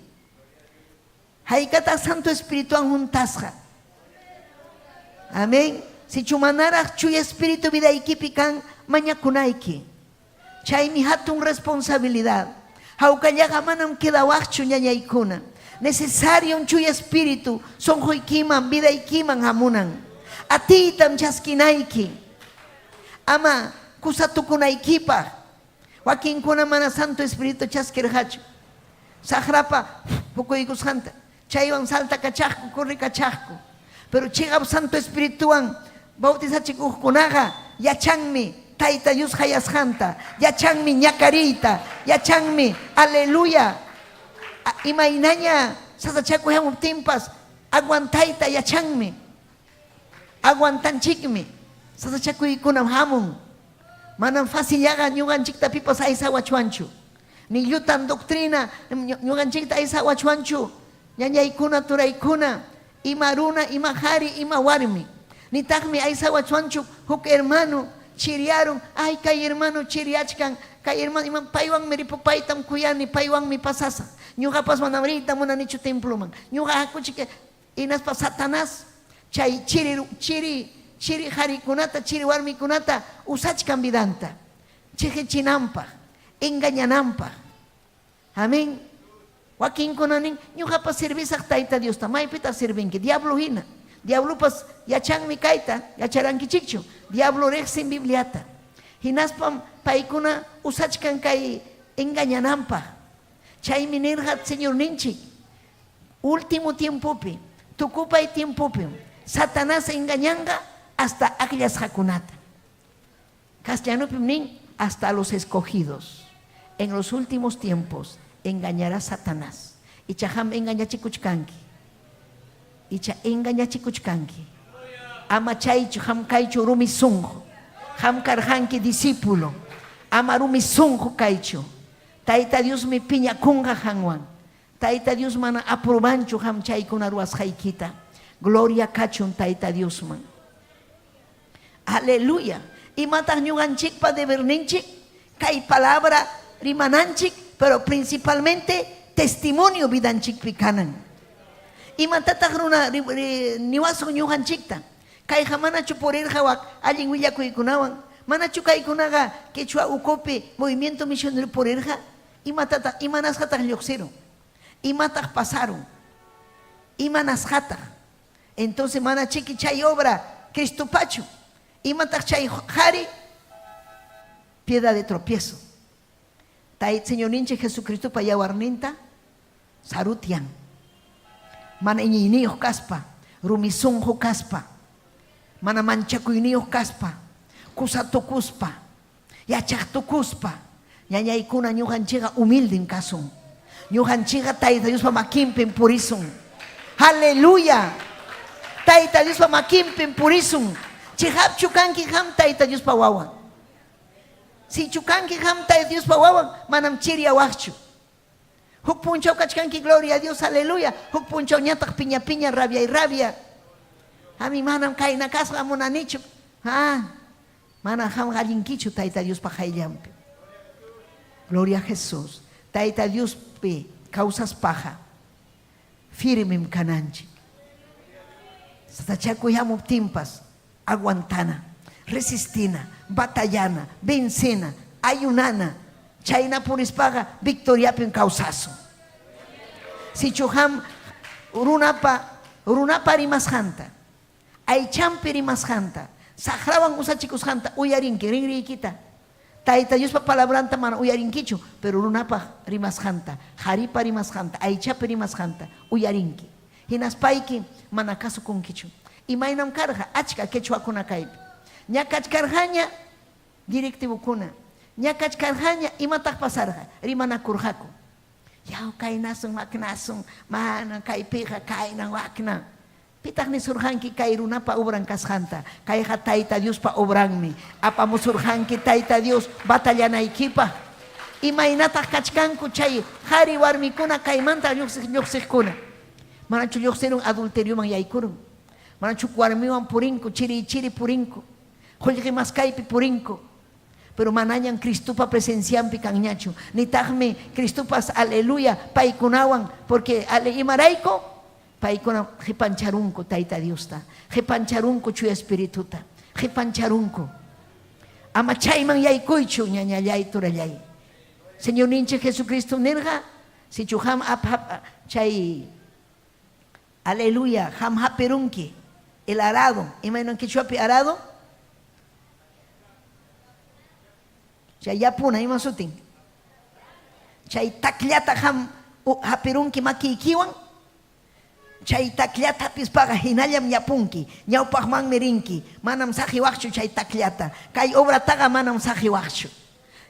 Speaker 6: Haykataq Santo Espirituwan huntasqa? Amén. Sichu manaraq Chuya Espíritu vidaykipi kan, mañakunayki. Chaymi hatun responsabilidad. Hawkallaqa manam quedawaqchu, ñañaykuna. Necesariom Chuya Espíritu sunquykiman, vidaykiman hamunan. Atiytam chaskinayki. Ama kusatukunaykipaq. Wakinkuna mana Santo Espíritu chaskirqachu. Saqrapa pukuykusqanta. Chaywan saltakachaqku, correkachaqku. Pero chiqap Santo Espirituwan bautizachikuqkunaqa yachanmi Tayta Dios qayasqanta, yachanmi ñakariyta, yachanmi, aleluya, imaynaña sasachakuy hamuptinpas aguantayta yachanmi. Aguantanchikmi, sasachakuykunam hamun. Manam facillaqa ñuqanchikta pipas aysawachwanchu. Ni llutan doctrina ñuqanchikta aysawachwanchu. Ñañaykuna, turaykuna, ima runa, ima qari, ima warmi. Nitaqmi aysawachwanchu huk hermano chiriarun, ay kay hermano chiriachkan, kay hermano ima paywanmi ripu, paytam kuyani, paywanmi pasasaq. Ñuqapas manam riyta munanichu temploman. Ñuqa hakuchik. Hinaspa Satanás chay chiri chiri chiri qarikunata, chiri warmikunata usachkan vidanta chiqichinanpaq, engañananpaq. Amén. Wakinkuna nin, ñuqapas servisaq Tayta Diosta. Maypitaq servinki? Diablo hina. Diablopas yachanmi kayta, yacharankichikchu. Diablo riqsin Bibliata. Hinaspam paykuna usachkan kay engañananpaq. Chaymi nirqa Señorninchik, último tiempopi, tukupay tiempopim, Satanás engañanqa hasta akllasqakunata. Castellanopim nin, hasta los escogidos. En los últimos tiempos engañará Satanás. Icha qam engañachikuchkanki. Icha engañachikuchkanki. Ama chaychu, qam kaychu rumi sunqu. Qam karqanki discípulo. Ama rumi sunqu kaychu. Tayta Diosmi piñakunqa qanwan. Tayta Dios mana aprobanchu qam chaykuna ruwasqaykita. Gloria kachun Tayta Diosman. Aleluya. Imataq ñuqanchikpa deberninchik? Kay palabra rimananchik, pero principalmente testimonio vidanchikpi kanan. Imatataq runa niwasun ñuqanchikta? Kayqa manachu purirqa wak allin willakuykunawan? Manachu kaykunaqa quechua ukupi movimiento misionero purirqa? Imatataq, imanasqataq lluqsirun? Imataq pasarun? Imanasqataq? Entonces mana chiki chay obra Cristopachu. Imataq chay qari? Piedra de tropiezo. Tay Señorninchik Jesucristopa yawarninta sarutyan. Mana iñiyniyuq kaspa, rumi sunqu kaspa, mana manchakuyniyuq kaspa, kusa tukuspa, yachaq tukuspa, ñañaykuna ñuqanchikqa humilden kasun. Ñuqanchikqa Tayta Diospa makinpim purisun. Aleluya! Tayta Diospa makinpim purisun. Chiqapchu kanki qam Tayta Diospa wawan? Sichu kanki qam Tayta Diospa wawan, manam chiryawaqchu. Huk punchaw kachkanki, gloria a Dios, aleluya. Huk punchawñataq piña piña, rabiay rabia. Ami manam kayna kasqa munanichu. Ah, Mana qamqa allinkichu Tayta Diospa qayllanpi. Gloria a Jesús. Tayta Diospi kawsaspaqa firmem kananchik. Sasachakuy hamuptinpas aguantana, resistina, batallana, vencena, ayunana. Chayna purispaqa victoriapim kawsasun. Sichu qam runapa runapa rimasqanta Aychanpi rimasqanta, saqrawan usachikusqanta uyarinki rinriykita. Tayta Diospa palabranta mana uyarinkichu, pero runapaq rimasqanta, qharipa rimasqanta, aychapi rimasqanta uyarinki. Hinaspayki mana kasukunkichu. Imaynam karqa achka quechuakuna kaypi. Ñakachkarqaña directivokuna, ñakachkarqaña imataq pasarqa? Rimanakurqaku. Yaw, kaynasun, waknasun, mana kaypiqa kaynan waknan. Pitaq nisurqanki kay runapa obran kasqanta? Kayqa Tayta Diospa obranmi. Apamusurqanki Tayta Dios batallanaykipaq. Imaynataq kachkanku chay qari warmikuna kaymanta lluqsiq lluqsiqkuna? Manachu lluqsirun adulterioman yaykurun? Manachu huk warmiwan purinku, chiriy chiri purinku, qullqi maskaypi purinku? Pero manañan Cristopa presencianpi kanñachu, nitaqmi Cristopas aleluya paykunawan, porque ale imarayku? Paykunam qipancharunku Tayta Diosta, qipancharunku Chuya Espirituta, qipancharunku. Ama chayman yaykuychu, ñañallay, turallay. Señorninchik Jesucristo nirqa, sichu qam ap chay aleluya, qam hapirunki el arado, imaynam quechuapi arado? Chay yapuna, ima sutin? Chay takllata qam hapirunki makiykiwan, chay takllata hapispaqa hinallam yapunki, ñawpaqmanmi rinki, manam saqiwaqchu chay takllata. Kay obrataqa manam saqiwaqchu.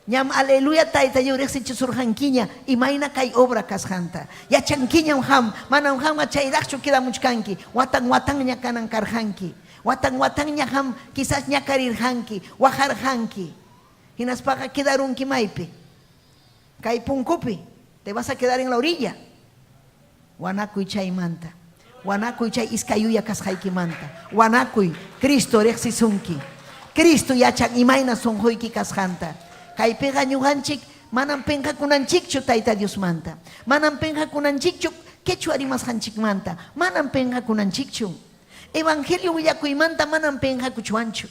Speaker 6: Ñam aleluya Tayta Dios riqsichisurqankiña imayna kay obra kasqanta. Yachankiñam qam, manam qamqa chayraqchu quedamuchkanki, watan watanña kanan karqanki. Watan watanña qam quizás ñakarirqanki, waqarqanki. Hinaspaqa quedarunki maypi? Kay punkupi. Te vas a quedar en la orilla. Wanakuy chaymanta. Wanakuy chay iskay yuya kasqaykimanta. Wanakuy, Cristo riqsisunki. Cristo yachan imayna sunquyki kasqanta. Kaypiqa ñuqanchik manam pinqakunanchikchu Tayta Diosmanta. Manam pinqakunanchikchu quechua rimasqanchikmanta. Manam pinqakunanchikchu. Evangelio willakuymanta manam pinqakuchwanchu.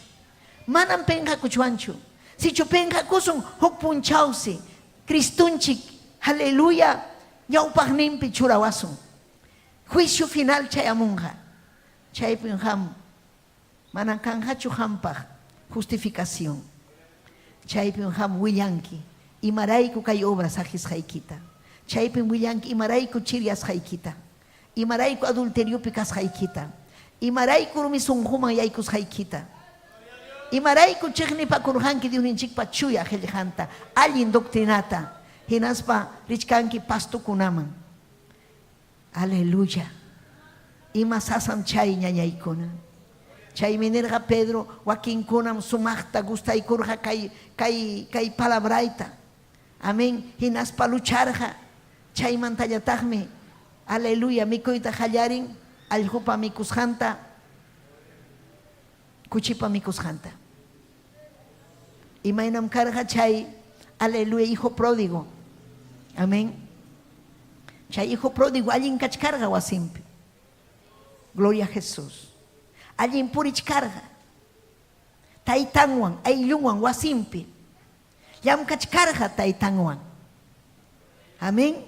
Speaker 6: Manam pinqakuchwanchu. Sichu pinqakusun huk punchawsi Cristonchik, aleluya, ñawpaqninpi churawasun. Juicio final chayamunqa. Chaypim qam mana kanqachu qampaq. Justificación. Chaypim qam willanki imarayku kay obra saqisqaykita. Chaypim willanki imarayku chiryasqaykita. Imarayku adulteriopi kasqaykita. Imarayku rumi sunquman yaykusqaykita. Imarayku chiqnipakurqanki Diosninchikpa chuya qillqanta, allin doctrinata, hinaspa richkanki pastokunaman. Aleluya. Ima sasam chay ñañaykuna. Chaymi nirqa Pedro, wakinkunam sumaqta gustaykurqa kay, kay, kay palabrayta. Amén. Hinaspa lucharqa. Chaymantañataqmi, aleluya, mikuyta qallarin allqupa mikusqanta, kuchipa mikusqanta. Imaynam karqa chay, aleluya, hijo pródigo. Amén. Chay hijo pródigo allin kachkarqa wasinpi. Gloria a Jesús. Allin purichkarqa. Taytanwan, ayllunwan wasinpi. Llamkachkarqa taytanwan. Amén.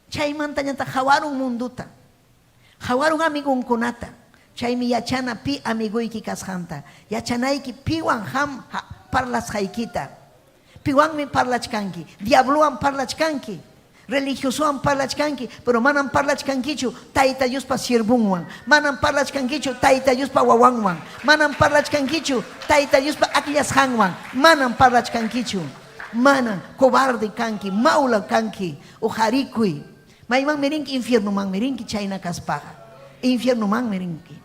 Speaker 6: Chaymantañataq qawarun mundota. Qawarun amigonkunata. Chaymi yachana pi amigoyki kasqanta. Yachanayki piwan qam parlasqaykita. Piwanmi parlachkanki? Diablowan parlachkanki? Religiosowan parlachkanki? Pero manam parlachkankichu Tayta Diospa siervonwan. Manam parlachkankichu Tayta Diospa wawanwan. Manam parlachkankichu Tayta Diospa akllasqanwan. Manam parlachkankichu. Manam. Cobarde kanki, mawla kanki. Uqarikuy. Maymanmi rinki? Infiernomanmi rinki chayna kaspaqa. Infiernomanmi rinki.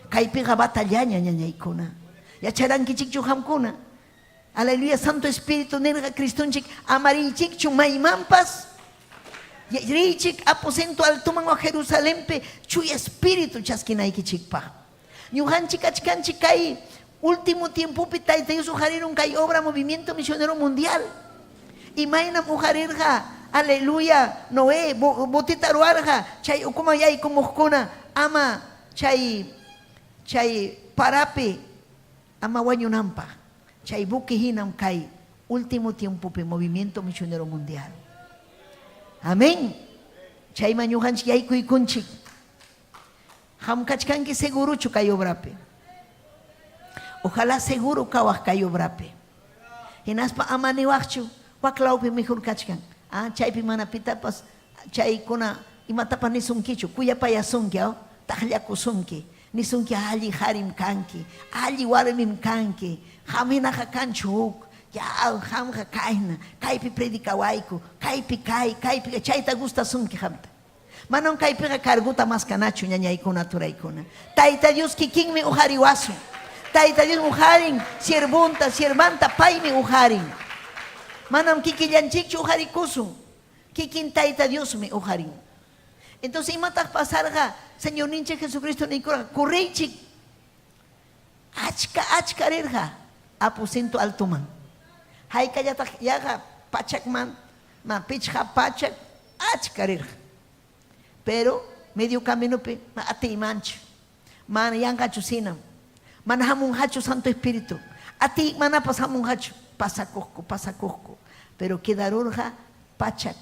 Speaker 6: Kaypiqa batallaña ñañaykuna. Yacharankichikchu qamkuna? Aleluya, Santo Espíritu nirqa Cristonchik, ama riychikchu maymanpas. Riychik aposento altoman wa Jerusalenpi Chuya Espíritu chaskinaykichikpaq. Ñuqanchik kachkanchik kay último tiempopi Tayta Dios uqarirun kay obra Movimiento Misionero Mundial. Imaynam uqarirqa, aleluya, Noé boteta ruwarqa chay ukuman yaykumuqkuna ama chay chay parapi ama wañunanpaq. Chay buque hinam kay último tiempopi Movimiento Misionero Mundial. Amén. Chayman ñuqanchik yaykuykunchik. Qam kachkanki segurochu kay obrapi? Ojalá seguro kawaq kay obrapi. Hinaspa ama niwaqchu, wak lawpi mejor kachkan. Ah, chaypi mana pitapas chaykuna imatapas nisunkichu, kuyapayasunki, aw? Taqllakusunki. Nisunki alli qarim kanki, alli warmim kanki, qam hinaqa kanchu huk, ya qamqa kayna, kaypi predicawayku, kaypi kay, kaypi kay, chayta gustasunki qamta. Manam kaypiqa cargota maskanachu ñañaykuna, turaykuna. Tayta Dios kikinmi uqariwasun. Tayta Dios uqarin siervonta, siervanta, paymi uqarin. Manam kikillanchikchu uqarikusun. Kikin Tayta Diosmi uqarin. Entonces, imataq pasarqa? Señorninchik Jesucristo niykurqa, correychik. Achka achka rirqa aposento altoman. Haykallataq yaqa pachakman, ma pichqa pachak achka rirqa. Pero medio caminopi ma atiymanchu. Mana yanqachu sinam. Mana hamunqachu Santo Espíritu. Atiy manapas hamunqachu. Pasakuqku, pasakuqku. Pero quedarurqa pachak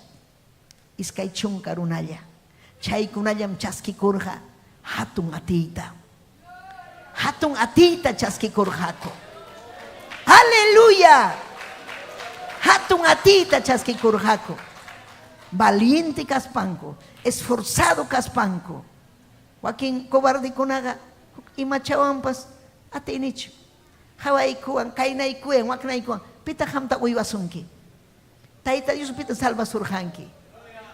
Speaker 6: 20 runalla. Chaykunallam chaskikurqa hatun atiyta. Hatun atiyta chaskikurqaku. Aleluya! Hatun atiyta chaskikurqaku. Valiente kaspanku, esforzado kaspanku. Wakin cobardekunaqa huk imachawanpas atiynichu. Qawaykuwan, kaynaykuwan, waknaykuwan, pitaq qamta uywasunki? Tayta Dios pitaq salvasurqanki?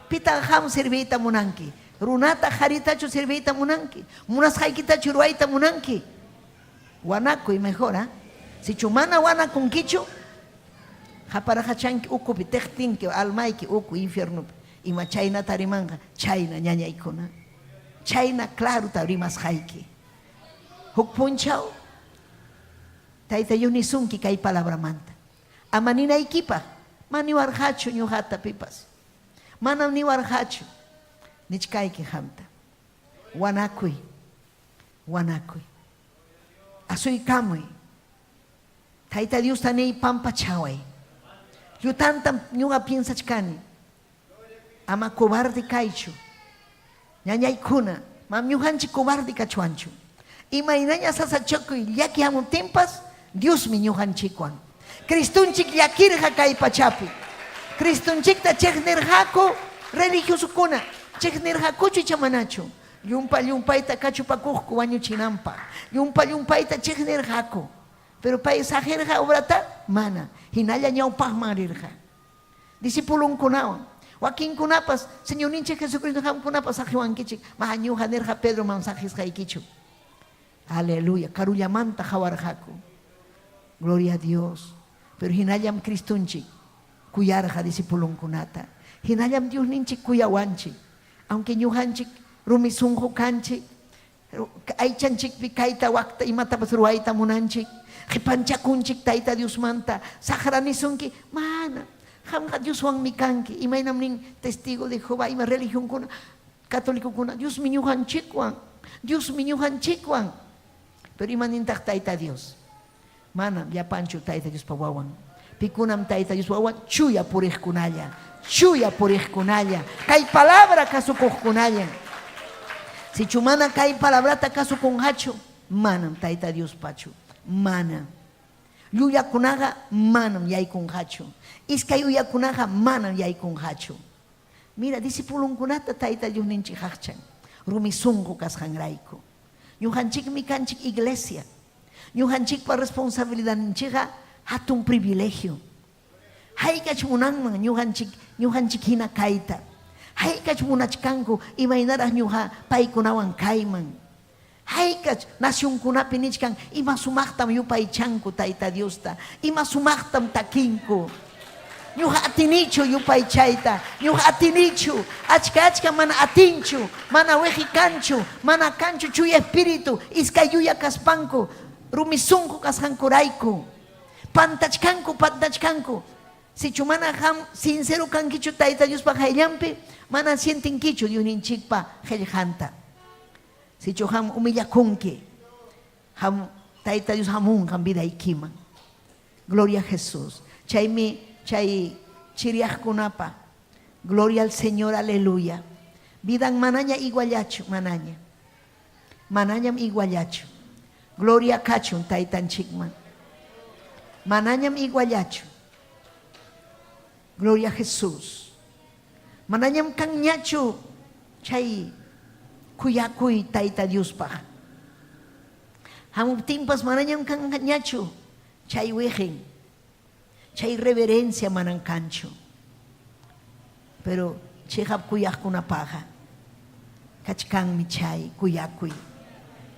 Speaker 6: Pitaq qam serviyta munanki? Runata, qharitachu serviyta munanki? Munasqaykitachu ruwayta munanki? Wanakuy mejor, ah? Sichu mana wanakunkichu, qaparaqachanki ukupi, teqtinki almayki uku infiernopi. Ima chaynata rimanqa, chayna ñañaykuna. Chayna clarota rimasqayki. Huk punchaw, Tayta Dios nisunki kay palabramanta. Ama ninaykipaq, ma niwarqachu ñuqata pipas. Manam niwarqachu. Nichkayki qamta. Wanakuy. Wanakuy. Asuykamuy. Tayta Diosta niy pampachaway. Llutantam ñuqa piensachkani. Ama cobarde kaychu. Ñañaykuna, mam ñuqanchik cobarde kachwanchu. Imaynaña sasachakuy llaki hamuptinpas, Diosmi ñuqanchikwan. Cristonchik llakirqa kay pachapi. Cristonchikta chiqnirqaku religiosokuna. Chiqnirqakuchu icha manachu? Llumpa llumpayta kachupakuqku wañuchinanpaq. Llumpa llumpayta chiqnirqaku. Pero pay saqirqa obrata? Mana. Hinalla ñawpaqman rirqa. Discipulonkunawan. Wakinkunapas, Señorninchik Jesucristo qamkunapas saqiwankichik. Maha ñuqa nirqa Pedroman saqisqaykichu. Aleluya. Karullamanta qawarqaku. Gloria a Dios. Pero hinallam Cristonchik kuyarqa discipulonkunata. Hinallam Diosninchik kuyawanchik. Aunque ñuqanchik rumi sunqu kanchik, aychanchikpi kayta wakta imatapas ruwayta munanchik, qipanchakunchik Tayta Diosmanta, saqra nisunki, mana, qamqa Dioswanmi kanki, imaynam nin testigo de Jehová ima religionkuna, catolicokuna, Diosmi ñuqanchikwan, Diosmi ñuqanchikwan. Pero ima nintaq Tayta Dios? Manam llapanchu Tayta Diospa wawan. Pikunam Tayta Diospa wawan? Chuya puriqkunalla, chuya puriqkunalla, kay palabra kasukuqkunalla. Sichu mana kay palabrata kasukunqachu, manam Tayta Diospachu, manam. Llullakunaqa manam yaykunqachu. Iskay uyakunaqa manam yaykunqachu. Mira, discipulonkunata Tayta Diosninchik qaqchan, rumi sunqu kasqanrayku. Ñuqanchikmi kanchik iglesia. Ñuqanchikpa responsabilidadninchikqa hatun privilegio. Haykach munanman ñuqanchik ñuqanchik hina kayta. Haykach munachkanku imaynaraq ñuqa paykunawan kayman. Haykach nacionkunapi nichkan ima sumaqtam yupaychanku Tayta Diosta, ima sumaqtam takinku. Ñuqa atinichu yupaychayta, ñuqa atinichu, achka achka mana atinchu, mana wiqi kanchu, mana kanchu chuya espíritu, iskay yuya kaspanku, rumi sunqu kasqankurayku. Pantachkanku, pantachkanku. Sichu mana qam sincero kankichu Tayta Diospa qayllanpi, mana sientinkichu Diosninchikpa qillqanta. Sichu qam humillakunki, qam Tayta Dios hamunqam vidaykiman. Gloria a Jesús. Chaymi chay chiriaqkunapa, Gloria al Señor, aleluya. Vidan manaña iguallachu, manaña. Manañam iguallachu. Gloria kachun Taytanchikman. Manañam iguallachu. Gloria a Jesús. Manañam kanñachu chay kuyakuy Tayta Diospaq. Hamuptinpas manañam kanñachu chay wiqin, chay reverencia manam kanchu. Pero chiqap kuyaqkunapaqqa kachkanmi chay kuyakuy,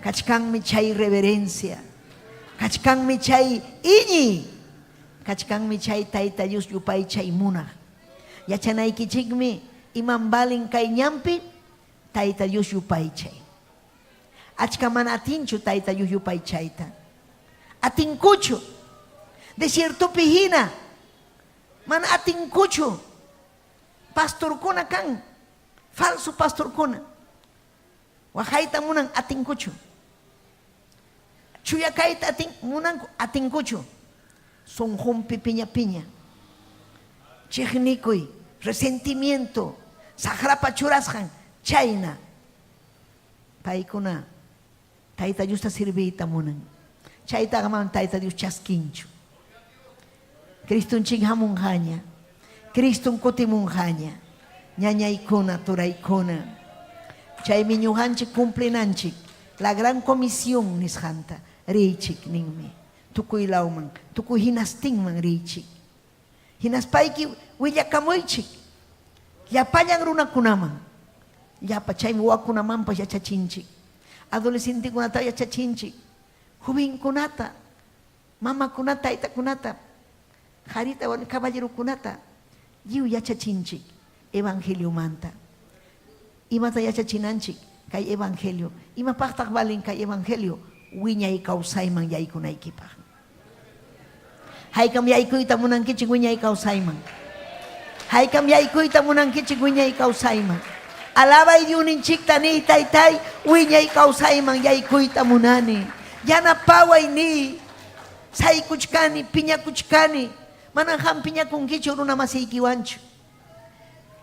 Speaker 6: kachkanmi chay reverencia, kachkanmi chay iñiy, kachkanmi chay Tayta Dios yupaychay munaq. Yachanaykichikmi imam valen kay ñanpi Tayta Dios yupaychay. Achka mana atinchu Tayta Dios yupaychayta. Atinkuchu. Desiertopi hina mana atinkuchu. Pastorkuna kan, falso pastorkuna. Waqayta munan atinkuchu. Chuya kayta atin munanku atinkuchu. Sunqunpi piña piña. Chiqnikuy, resentimiento, saqrapa churasqan chayna. Paykuna Tayta Diosta serviyta munan. Chaytaqa manam Tayta Dios chaskinchu. Cristonchik hamunqaña. Criston kutimunqaña. Ñañaykuna, turaykuna. Chaymi ñuqanchik cumplinanchik la gran comisión nisqanta. Riychik ninmi. Tukuy lawman, tukuy hinastinman riychik. Hinaspayki willakamuychik llapallan runakunaman. Llapa chaymi wawakunamanpas yachachinchik. Adolescentekunata yachachinchik. Jovenkunata, mamakunata, taytakunata, qarita, warmi, caballerokunata lliw yachachinchik evangeliomanta. Imata yachachinanchik kay evangelio? Imapaqtaq valen kay evangelio? Wiñay kawsayman yaykunaykipaq. Haykam yaykuyta munankichik wiñay kawsayman? Haykam yaykuyta munankichik wiñay kawsayman? Alabay Diosninchikta niy, Taytay, wiñay kawsayman yaykuyta munani. Yanapaway niy. Saykuchkani, piñakuchkani. Manam qam piñakunkichu runa masiykiwanchu.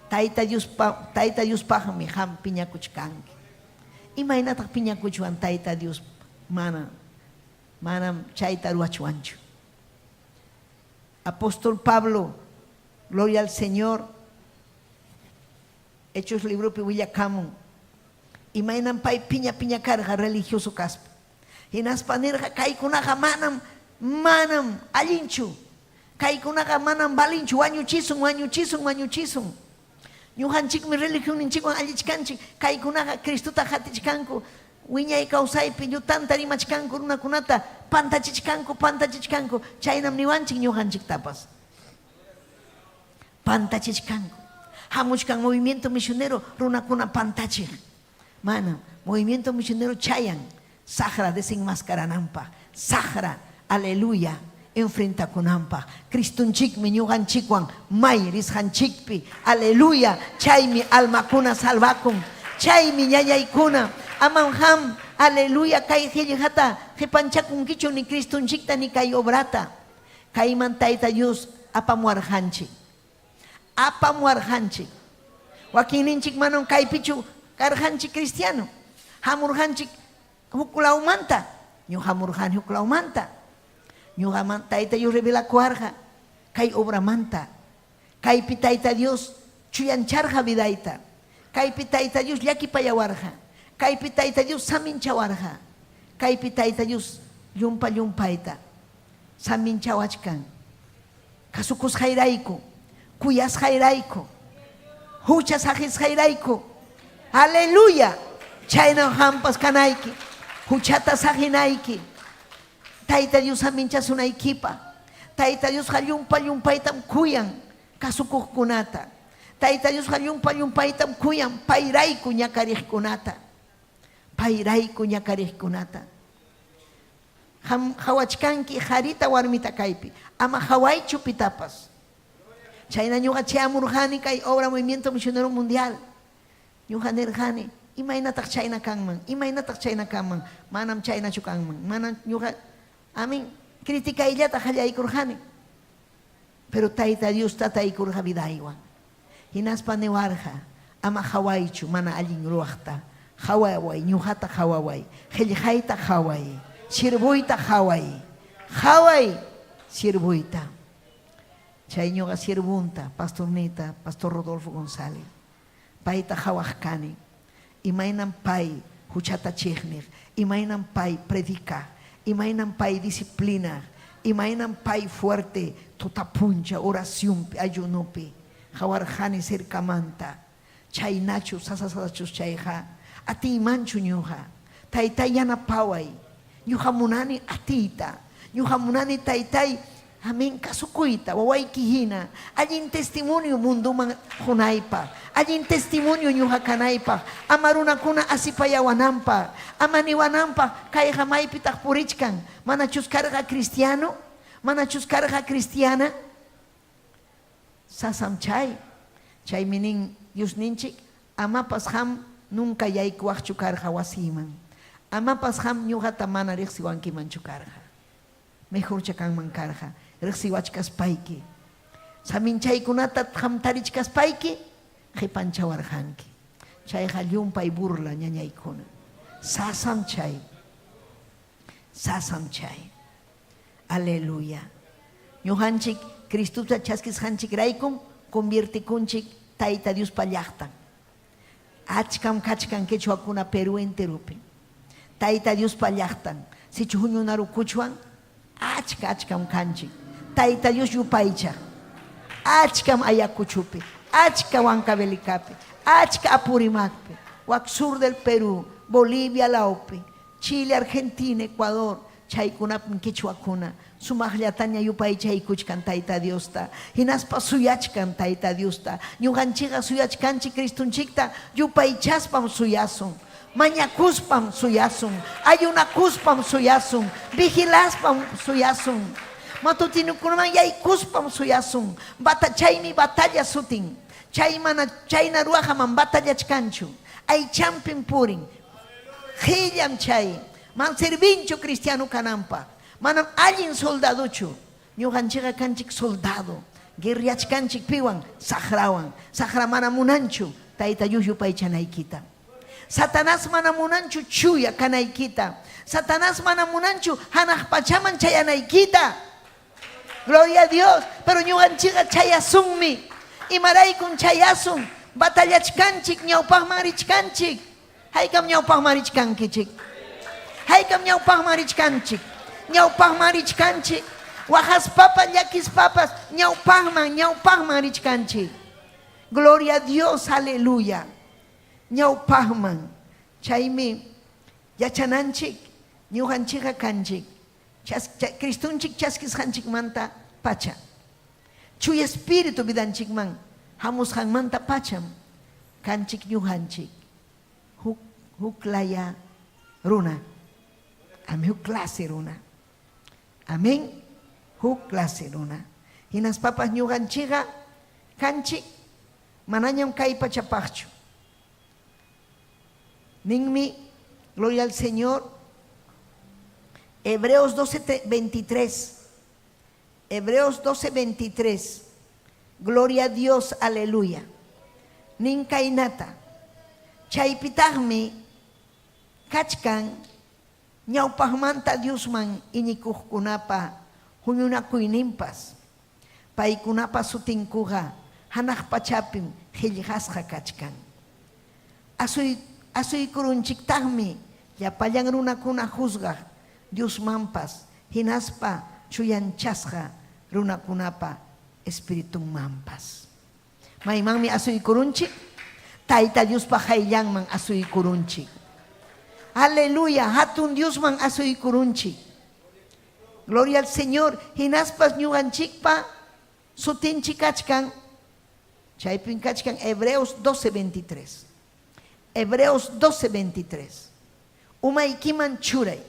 Speaker 6: Tayta Diospa, Tayta Diospaqmi qam piñakuchkanki. Imaynataq piñakuchwan Tayta Dios mana? Manam chayta ruwachwanchu. Apóstol Pablo, gloria al Señor, Hechos libropi willakamun, imaynam pay piña piña karqa religioso kaspa. Hinaspa nirqa, kaykunaqa manam, manam allinchu. Kaykunaqa manam valinchu, wañuchisun, wañuchisun, wañuchisun. Ñuqanchikmi religionninchikwan allichkanchik, kaykunaqa Cristota qatichkanku, wiñay kawsaypi llutanta rimachkanku runakunata, pantachichkanku, pantachichkanku, chaynam niwanchik ñuqanchiktapas. Pantachichkanku. Hamuchkan movimiento misionero runakuna pantachiq. Manam. Movimiento misionero chayan saqra desenmascarananpaq, saqra, aleluya, enfrentakunanpaq. Cristonchikmi ñuqanchikwan may risqanchikpi, aleluya, chaymi almakuna salvakun. Chaymi ñañaykuna, amam qam, aleluya, kay qillqata qipanchakunkichu ni Cristonchikta ni kay obrata. Kayman Tayta Dios apamuwarqanchik. Apamuwarqanchik. Wakinninchik manam kaypichu karqanchik cristiano. Hamurqanchik huk lawmanta. Ñuqa hamurqani huk lawmanta. Ñuqaman Tayta Dios revelakuwarqa kay obramanta. Kaypi Tayta Dios chuyancharqa vidayta. Kaypi Tayta Dios llakipayawarqa. Kaypi Tayta Dios saminchawarqa. Kaypi Tayta Dios llumpa-llumpayta saminchawachkan. Kasukusqayrayku, kuyasqayrayku, hucha saqisqayrayku. Aleluya! Chaynam qampas kanayki, huchata saqinayki, Tayta Dios saminchasunaykipaq. Tayta Diosqa llumpa-llumpaytam kuyan kasukuqkunata. Tayta Diosqa llumpa-llumpaytam kuyan payrayku ñakariqkunata. Payrayku ñakariqkunata. Qam qawachkanki qarita warmita kaypi, ama qawaychu pitapas. Chayna ñuqa chayamurqani kay obra Movimiento Misionero Mundial. Ñuqa nirqani, Imaynataq chayna kanman? Imaynataq chayna kanman? Manam chaynachu kanman. Manam ñuqa, amin, criticayllata qallaykurqani. Pero Tayta Dios trataykurqa vidaywan. Hinaspa niwarqa, Ama qawaychu mana allin ruwaqta, qawaway, ñuqata qawaway, qellqayta qaway, siervoyta qaway, qaway siervoyta. Chay ñuqa siervonta, pastorniyta, pastor Rodolfo González, payta qawaq kani. Imaynam pay huchata chiqniq, imaynam pay predicaq, imaynam pay disciplinaq, imaynam pay fuerte tuta puncha oracionpi, ayunopi qawarqani cercamanta. Chaynachu sasa sasachus chayqa? Atiymanchu ñuqa? Taytay yanapaway. Ñuqa munani atiyta. Ñuqa munani taytay Amén, kasukuyta, wawayki hina, allin testimonio mundoman qunaypaq, allin testimonio ñuqa kanaypaq, ama runakuna asipayawananpaq, ama niwananpaq, kayqa maypitaq purichkan, manachus karqa cristiano, manachus karqa cristiana. Sasam chay. Chaymi nin Diosninchik, Amapas qam nunca yaykuwaqchu karqa wasiyman. Amapas qam ñuqata mana riqsiwankimanchu karqa. Mejorcha kanman karqa riqsiwachkaspayki. Saminchaykunata qam tarichkaspayki qipanchawarqanki. Chayqa llumpay burla ñañaykuna. Sasam chay. Sasam chay. Aleluya. Ñuqanchik Cristota chaskisqanchikraykum conviertikunchik Tayta Diospa llaqtan. Achkam kachkan quechuakuna Perú enteropi. Tayta Diospa llaqtan, sichu huñunarukuchwan, achka achkam kanchik. Tayta Dios yupaychaq. Achkam Ayacuchopi, achka Huancavelicapi, achka Apurímacpi, wak sur del Perú, Bolivia lawpi, Chile, Argentina, Ecuador, chaykunapim quechuakuna sumaqllataña yupaychaykuchkan Tayta Diosta, hinaspa suyachkan Tayta Diosta. Ñuqanchikqa suyachkanchik Cristonchikta yupaychaspam suyasun, mañakuspam suyasun, ayunakuspam suyasun, vigilaspam suyasun, matutinokunaman yaykuspam suyasun. Bata chaymi batalla sutin. Chay mana chayna ruwaqqa man batallachkanchu. Aychanpim purin. Qillam chay. Man servinchu cristiano kananpaq. Manam allin soldadochu. Ñuqanchikqa kanchik soldado. Guerreachkanchik piwan? Saqrawan. Saqra mana munanchu Tayta Dios yupaychanaykita. Satanás mana munanchu chuya kanaykita. Satanás mana munanchu hanaq pachaman chayanaykita. Gloria a Dios. Pero ñuqanchikqa chayasunmi. Imaraykun chayasun? Batallachkanchik, ñawpaqman richkanchik. Haykam ñawpaqman richkankichik? Haykam ñawpaqman richkanchik? Ñawpaqman richkanchik. Waqaspapas, llakispapas, ñawpaqman, ñawpaqman richkanchik. Gloria a Dios, aleluya. Ñawpaqman. Chaymi yachananchik, ñuqanchikqa kanchik. Cristonchik chaskisqanchikmanta pacha. Chuya Espíritu vidanchikman hamusqanmanta pacham kanchik ñuqanchik huk huklaya runa. Amén, huk clase runa. Amén, huk clase runa. Hinaspapas ñuqanchikqa kanchik manañam kay pachapaqchu. Ninmi, gloria al Señor, Hebreos 12, 23. Hebreos 12, 23. Gloria a Dios, aleluya. Nin kaynata. Chaypitaqmi kachkan ñawpaqmanta Diosman iñikuqkunapa huñunakuyninpas. Paykunapa sutinkuqa hanaq pachapim qillqasqa kachkan. Asuy, asuykurunchiktaqmi llapallan runakuna juzgaq Diosmanpas hinaspa chuyanchasqa runakunapa espiritunmanpas. Maymanmi asuykurunchik? Tayta Diospa qayllanman asuykurunchik. Aleluya, hatun Diosman asuykurunchik. Gloria al Señor, hinaspas ñuqanchikpa sutinchik kachkan, chaypim kachkan Hebreos 12:23. Hebreos 12:23. Umaykiman churay.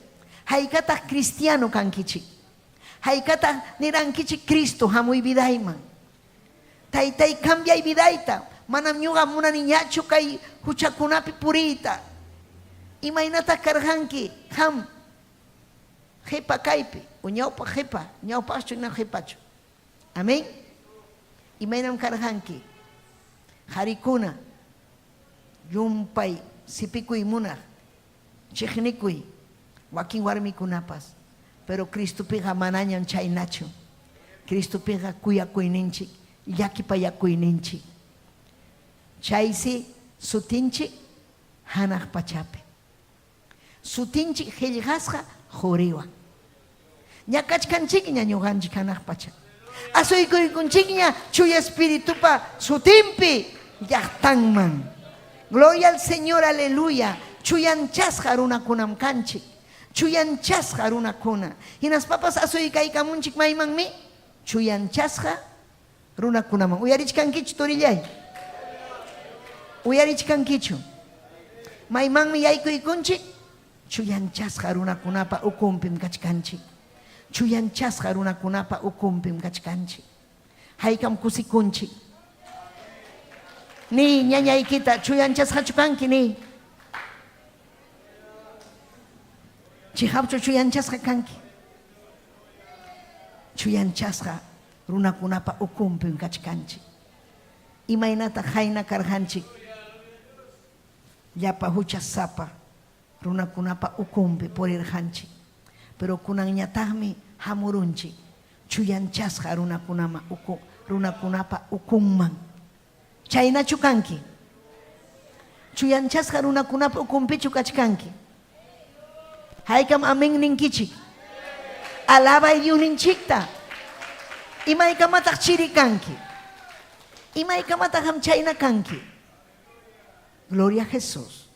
Speaker 6: Haykataq cristiano kankichik? Haykataq nirankichik Cristo hamuy vidayman? Taytay cambiay vidayta. Manam ñuqa munaniñachu kay huchakunapi puriyta. Imaynataq karqanki qam qipa kaypi o ñawpaq qipa, ñawpaqchu na qipachu? Amén. Imaynam karqanki? Qarikuna llumpay sipikuy munaq, chiqnikuy, wakin warmikunapas. Pero Cristopiqa manañam chaynachu. Cristopiqa kuyakuyninchik, llakipayakuyninchik. Chaysi sutinchik hanaq pachapi. Sutinchik qillqasqa quriwan. Ñakachkanchikña ñuqanchik hanaq pacha. Asuykuykunchikña Chuya Espiritupa sutinpi llaqtanman. Gloria al Señor, aleluya. Chuyanchasqa runakunam kanchik. Chuyanchasqa runakuna. Hinaspapas asuykaykamunchik maymanmi? Chuyanchasqa runakunaman. Uyarichkankichu turillay? Uyarichkankichu? Maymanmi yaykuykunchik? Chuyanchasqa runakunapa ukunpim kachkanchik. Chuyanchasqa runakunapa ukunpim kachkanchik. Haykam kusikunchik. Niy ñañaykita, chuyanchasqachu kanki? Niy. Chiqapchu chuyanchasqa kanki? Chuyanchasqa runakunapa ukunpim kachkanchik. Imaynataq qayna karqanchik? Llapa huchasapa runakunapa ukunpi purirqanchik. Pero kunanñataqmi hamurunchik chuyanchasqa runakunama uku runakunapa ukunman. Chaynachu kanki? Chuyanchasqa runakunapa ukunpichu kachkanki? Haykam amén ninkichik? Alabay Diosninchikta. Imaykamataq chiri kanki? Imaykamataq qam chayna kanki? Gloria a Jesús.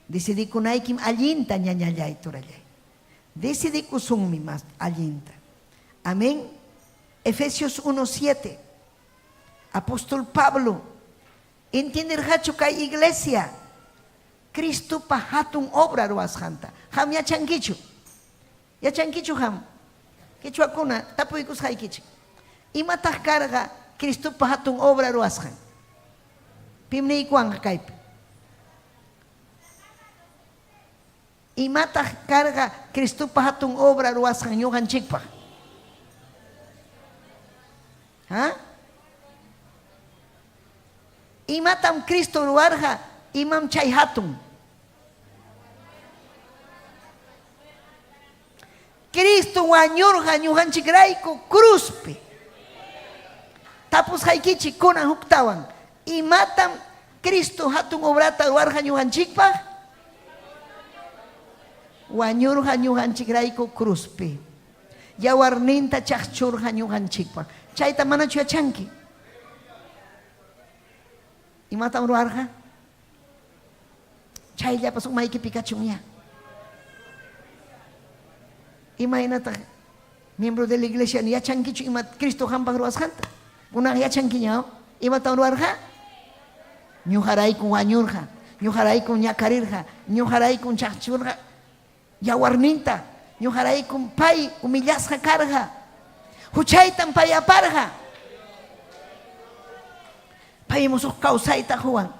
Speaker 6: Decidikunaykim allinta ñañallay turallay. Decidikusunmi mas allinta. Amén. Efesios 1:7. Apóstol Pablo entienderqachu kay iglesia Cristopa hatun obra ruwasqanta? Qam yachankichu? Yachankichu qam? Quechuakuna tapuykusqaykichik. Imataq karqa Cristopa hatun obra ruwasqan? Pim niykuwanqa kaypi? Imataq karqa Cristopa hatun obra ruwasqan ñuqanchikpaq? Ha? Imatam Cristo ruwarqa? Imam chay hatun? Cristo wañurqa ñuqanchikrayku cruzpi. Tapusqaykichik kunan huktawan, imatam Cristo hatun obrata ruwarqa ñuqanchikpaq? Wañurqa ñuqanchikrayku cruzpi. Yawarninta chaqchurqa ñuqanchikpaq. Chayta manachu yachanki? Imatam ruwarqa? Chayllapas umaykipi kachunya. Imaynataq miembro de la iglesia yachankichu ima Cristo qampaq ruwasqanta? Kunan yachankiña, imatam ruwarqa? Ñuqaraykun wañurqa, ñuqaraykun ñakarirqa, ñuqaraykun chaqchurqa yawarninta, ñuqaraykun pay humillasqa karqa, huchaytam pay aparqa. Pay musuq kawsayta quwan.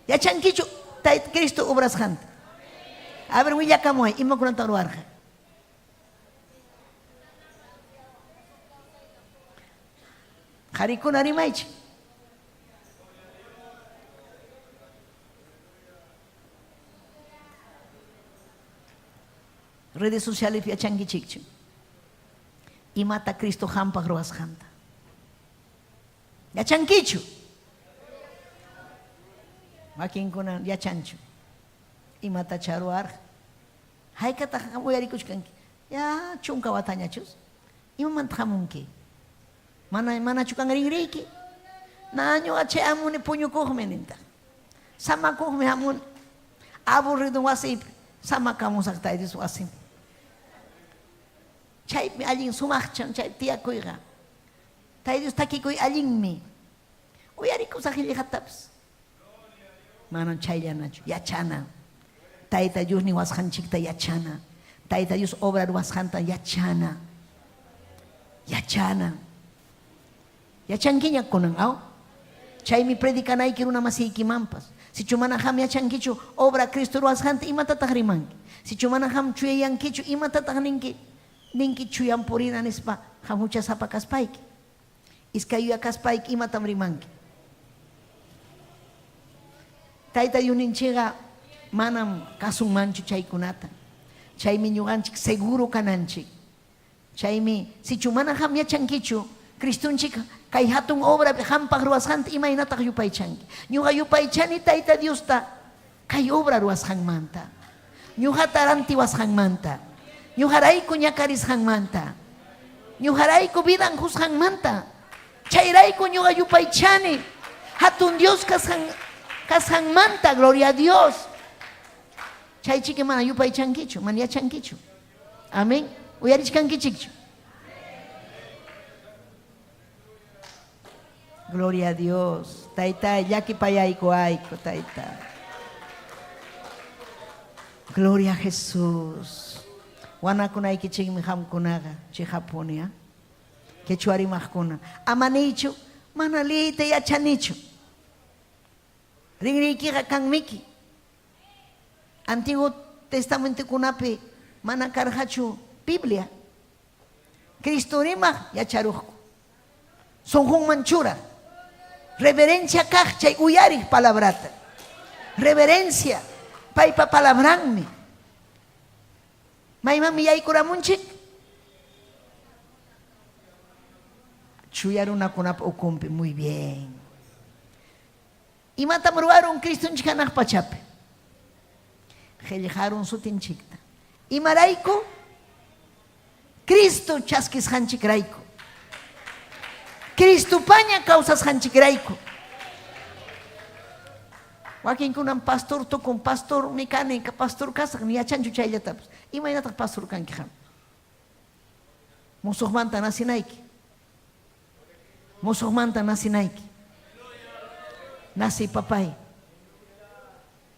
Speaker 6: Yachankichu Tayta Cristo obrasqanta? A ver, willakamuway, imakunata ruwarqa? Qarikuna rimaychik. Redes sociales yachankichikchu imata Cristo qampaq ruwasqanta? Yachankichu? Wakinkuna yachanchu imatacha ruwarqa? Haykataq qam uyarikuchkanki? Ya chunka watañachus. Imamantaq hamunki? Mana manachu kan rinriyki? Na ñuqa chay hamuni puñukuqmi nintaq. Samakuqmi hamuni. Aburrido wasiypi samakamusaq Tayta Dios wasinpi. Chaypi allin sumaqchan chay tiyakuyqa. Tayta Dios takikuy allinmi. Uyarikusaq qillqatapas. Manam chayllanachu, yachana. Tayta Dios niwasqanchikta yachana. Tayta Dios obra ruwasqanta yachana. Yachana. Yachankiña kunan, aw? Chaymi predicanayki runa masiykimanpas. Sichu mana qam yachankichu obra Cristo ruwasqanta, imatataq rimanki? Sichu mana qam chuyayankichu, imatataq ninki? Ninki chuyan purina nispa qam huchasapa kaspayki. Iskay yuya kaspayki imatam rimanki? Tayta Diosninchikqa manam kasunmanchu chaykunata. Chaymi ñuqanchik seguro kananchik. Chaymi sichu mana qam yachankichu Cristonchik kay hatun obrapi qampaq ruwasqanta imaynataq yupaychanki? Ñuqa yupaychani Tayta Diosta kay obra ruwasqanmanta. Ñuqata rantiwasqanmanta. Ñuqarayku ñakarisqanmanta. Ñuqarayku vidan qusqanmanta. Chayrayku ñuqa yupaychani hatun Dios kasqan kasqanmanta, gloria a Dios. Chaychiki mana yupaychankichu, mana yachankichu. Amén. Uyarichkankichikchu? Gloria a Dios. Tayta, llakipayaykuwayku, Tayta. Gloria a Jesús. Wanakunaykichikmi qamkunaqa, chiqapuni, ah. Quechua rimaqkuna. Ama niychu, mana liyta yachanichu. Rinriykiqa kanmiki. Antiguo Testamentokunapi mana karqachu Biblia. Cristo rimaq yacharuqku. Sunqunman churaq. Reverencia kaq chay uyariq palabrata. Reverencia paypa palabranmi. Maymanmi yaykuramunchik? Chuya runakunapa ukunpi. Muy bien. Imatam ruwarun Cristonchik hanaq pachapi? Qellqarun sutinchikta. Imarayku? Cristo chaskisqanchikrayku. Cristopaña kawsasqanchikrayku. Wakinkunam pastor tukun, pastormi kani, pastor kasaq, ni yachanchu chayllatapas. Imaynataq pastor kanki qam? Musuqmanta nacinayki. Musuqmanta nacinayki. Naciy papay.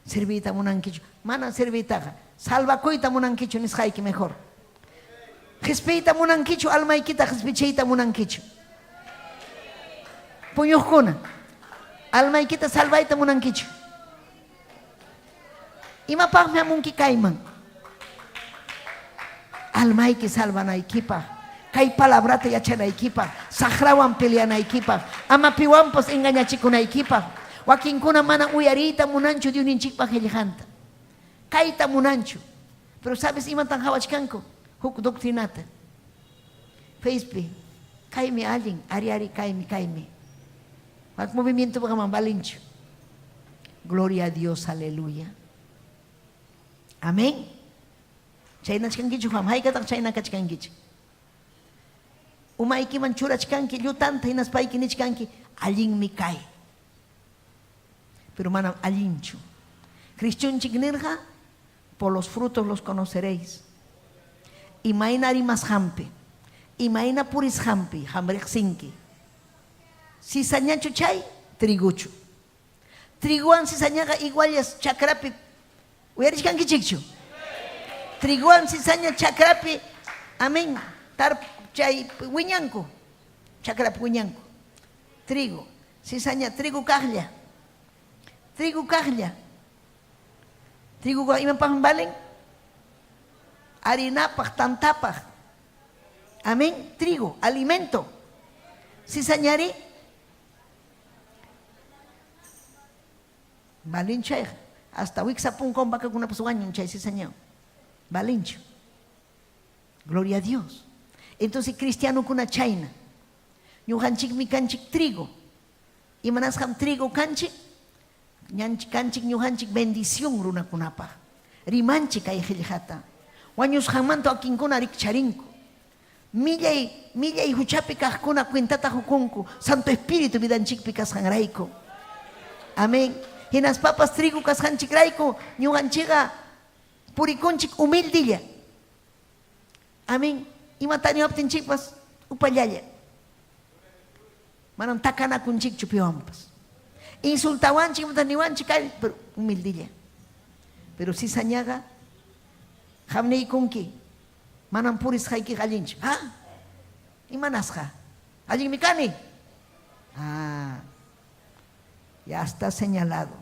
Speaker 6: Serviyta munankichu? Mana serviytaqa. Salvakuyta munankichu nisqayki mejor. Qhispiyta munankichu? Almaykita qhispichiyta munankichu? Puñuqkuna, almaykita salvayta munankichu? Imapaqmi hamunki kayman? Almayki salvanaykipaq, kay palabrata yachanaykipaq, saqrawan peleanaykipaq, ama piwanpas engañachikunaykipaq. Wakinkuna mana uyariyta munanchu Diosninchikpa qellqanta. Kayta munanchu. Pero sabes imatan qawachkanku? Huk doctrinata. Facepi, kaymi allin, ari ari kaymi kaymi. Wak movimientopiqa manam valinchu. Gloria a Dios, aleluya. Amén. Chaynachkankichu qam? Haykataq chayna kachkankichik? Umaykiman churachkanki llutanta hinaspayki nichkanki allinmi kay. Pero manam allinchu. Cristonchik nirqa, por los frutos los conoceréis. Imayna rimasqanpi, imayna purisqanpi qam riqsinki. Cizañachu chay, triguchu. Triguwan cizañaqa iguallas chakrapi uyarichkankichikchu. Triguwan cizaña chakrapi, amén, tar chay wiñanku, chakrapi wiñanku. Trigo, cizaña, trigo kaqlla. Trigo kaqlla. Triguqa imapaqmi valen? Harinapaq, tantapaq. Amén. Trigo, alimento. Cizañari Valin chayqa. Hasta wiksa punkuwan vacakunapas wañun chay cizañawan. Valinchu. Gloria a Dios. Entonces cristianokuna chayna. Ñuqanchikmi kanchik trigo. Imanasqam trigo kanchik? Ñanchik kanchik ñuqanchik bendición runakunapaq. Rimanchik kay qillqata. Wañusqanmanta wakinkuna rikcharinku. Millay millay huchapi kaqkuna cuentata qukunku Santo Espíritu vidanchikpi kasqanrayku. Amén. Hinaspapas trigo kasqanchikrayku ñuqanchikqa purikunchik humildella. Amén. Imata niwaptinchikpas upallalla. Manam takanakunchikchu piwanpas. Insultawanchik, imata niwanchik, pero humildella. Pero cizañaqa qam niykunki, manam purisqaykiqa allinchu. Ha? Imanasqa? Allinmi kani. Ah, ya está señalado.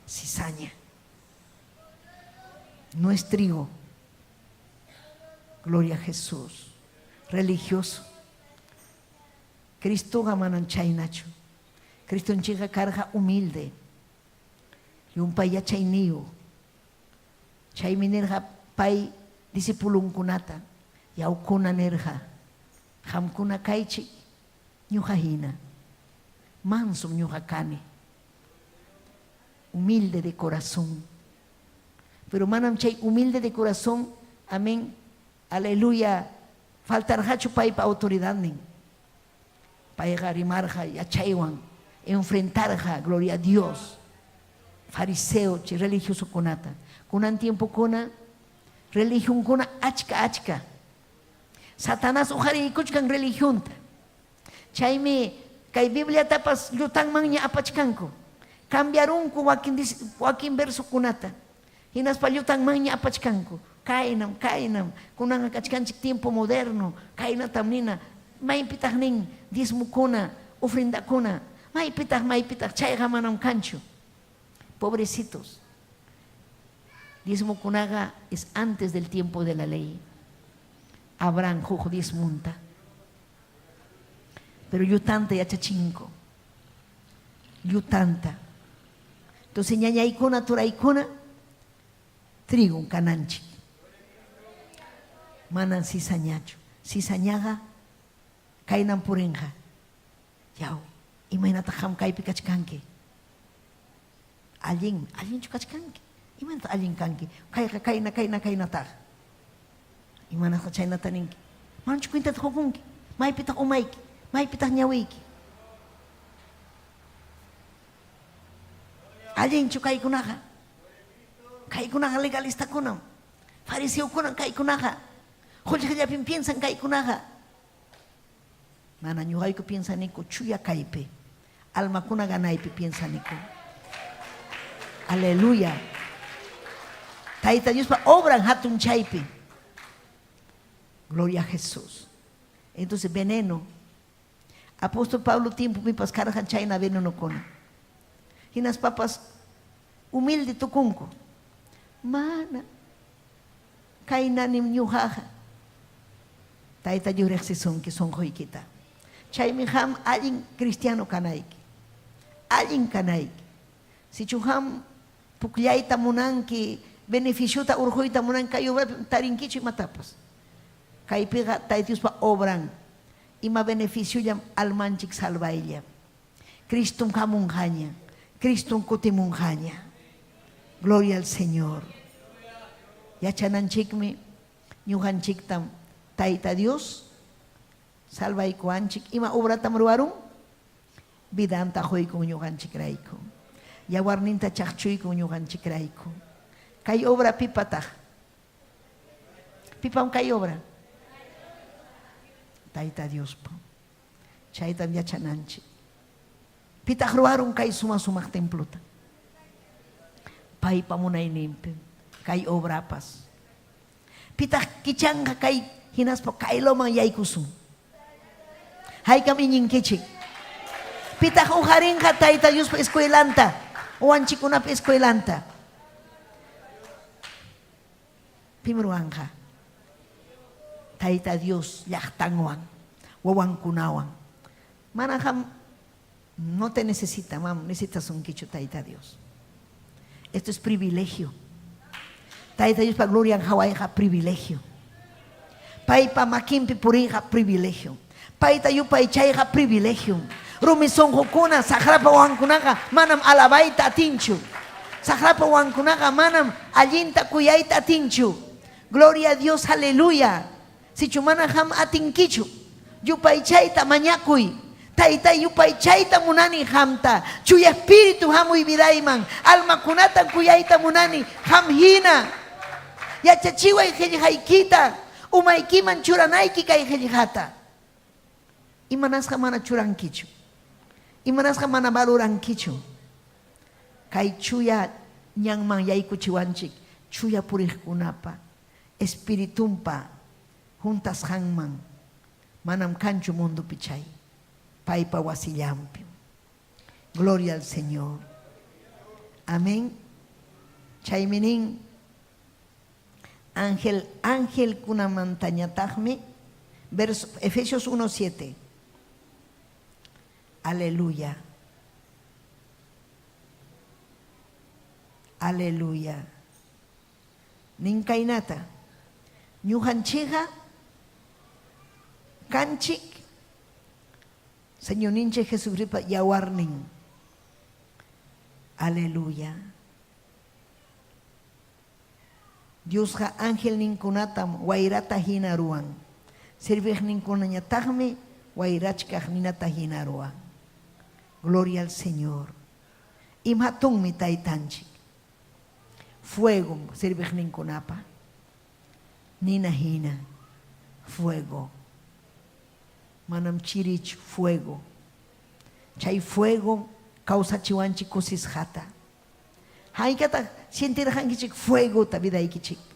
Speaker 6: Cizaña. No es trigo. Gloria a Jesús. Religioso. Cristoqa manam chaynachu. Cristonchikqa karqa humilde. Llumpay yachayniyuq. Chaymi nirqa pay discipulonkunata, yawkuna nirqa, qamkuna kaychik ñuqa hina. Mansom ñuqa kani. Humilde de corazón. Pero manam chay humilde de corazón, amén, aleluya, faltarqachu paypa autoridadnin. Payqa rimarqa yachaywan, enfrentarqa, gloria a Dios, fariseo chay religiosokunata. Kunan tiempokuna religionkuna achka achka. Satanás uqariykuchkan religionta. Chaymi kay Bibliatapas llutanmanña apachkanku. Cambiarunku wakin wakin versokunata. Hinaspa llutanmanña apachkanku. Kaynam, kaynam, kunanqa kachkanchik tiempo moderno, kaynatam nina, maypitaq nin diezmokuna, ofrendakuna, maypitaq, maypitaq, chayqa manam kanchu. Pobrecitos. Diezmokunaqa es antes del tiempo de la ley. Abraham huk diezmunta. Pero llutanta yachachinku. Llutanta. Entonces ñañaykuna, turaykuna, trigon kananchik. Manan cizañachu. Cizañaqa kaynan purinqa. Yaw, imaynataq qam kaypi kachkanki? Allin, allinchu kachkanki? Imaynataq allin kanki? Kayqa kayna, kayna, kaynataq. Imanasqa chaynata ninki? Manachu cuentata qukunki? Maypitaq umayki? Maypitaq ñawiyki? Allinchu kaykunaqa? Kaykunaqa legalistakunam, fariseokunam kaykunaqa. Qullqillapim piensan kaykunaqa. Mana ñuqayku piensaniku chuya kaypi, almakuna ganaypi piensaniku. Aleluya. Tayta Diospa obran hatun chaypi. Gloria a Jesús. Entonces veneno. Apóstol Pablo tiempopipas karqa chayna venenokuna. Hinaspapas humilde tukunku. Mana Kaynanim ñuqaqa Tayta Dios riqsisunki sunquykita. Chaymi qam allin cristiano kanayki. Allin kanayki. Sichu qam pukllayta munanki, beneficiota urquyta munanki kay obrapi tarinkichu imatapas. Kaypiqa Tayta Diospa obran ima beneficiollam almanchik salvaylla. Cristom hamunqaña, Cristom kutimunqaña. Gloria al Señor. Yachananchikmi ñuqanchiktam Tayta Dios salvaykuwanchik. Ima obratam ruwarun? Vidanta quykun ñuqanchikrayku. Yawarninta chaqchuykun ñuqanchikrayku. Kay obra pipataq? Pipam kay obra? Tayta Diospa. Chaytam yachananchik. Pitaq ruwarun kay suma-sumaq templota? Paypa munayninpim kay obrapas. Pitaq kichanqa kay hinaspa kayloman yaykusun? Haykam iñinkichik? Pitaq uqarinqa Tayta Diospa escuelanta, uwanchikkunapa escuelanta? Pim ruwanqa? Tayta Dios llaqtanwan, wawankunawan. Manaqa no te necesita, mam necesitasunkichu Tayta Dios. Esto es privilegio. Tayta Diospa glorian hawayqa privilegio. Paypa makinpi puriyqa privilegio. Payta yupaychayqa privilegio. Rumi sunqukuna, saqrapa wawankunaqa manam alabayta atinchu. Saqrapa wawankunaqa manam allinta kuyayta atinchu. Gloria a Dios, aleluya. Sichu mana qam atinkichu, yupaychayta mañakuy. Taytay, yupaychayta munani qamta. Chuya Espíritu hamuy vidayman. Almakunatan kuyayta munani qam hina. Yachachiway qellqaykita, umaykiman churanayki kay qellqata. Imanasqa mana churankichu? Imanasqa mana valorankichu? Kay chuya ñanman yaykuchiwanchik chuya puriqkunapa espiritunpa huntasqanman manam kanchu mundopi chay paypa wasillanpim. Gloria al Señor. Amén. Chaymi nin ángel angelkunamantañataqmi verso Efesios 1:7. Aleluya. Aleluya. Nin kaynata, Ñuqanchikqa kanchik Señorninchik Jesucristopa yawarnin. Aleluya. Diosqa angelninkunatam wayrata hina ruwan, serviqninkunañataqmi wayrachkaq ninata hina ruwan. Gloria al Señor. Ima hatunmi Taytanchik. Fuegom serviqninkunapa nina hina, fuego. Manam chirichu, fuego. Chay fuegom kawsachiwanchik kusisqata. Haykataq sientirqankichik fuegota vidaykichikpi?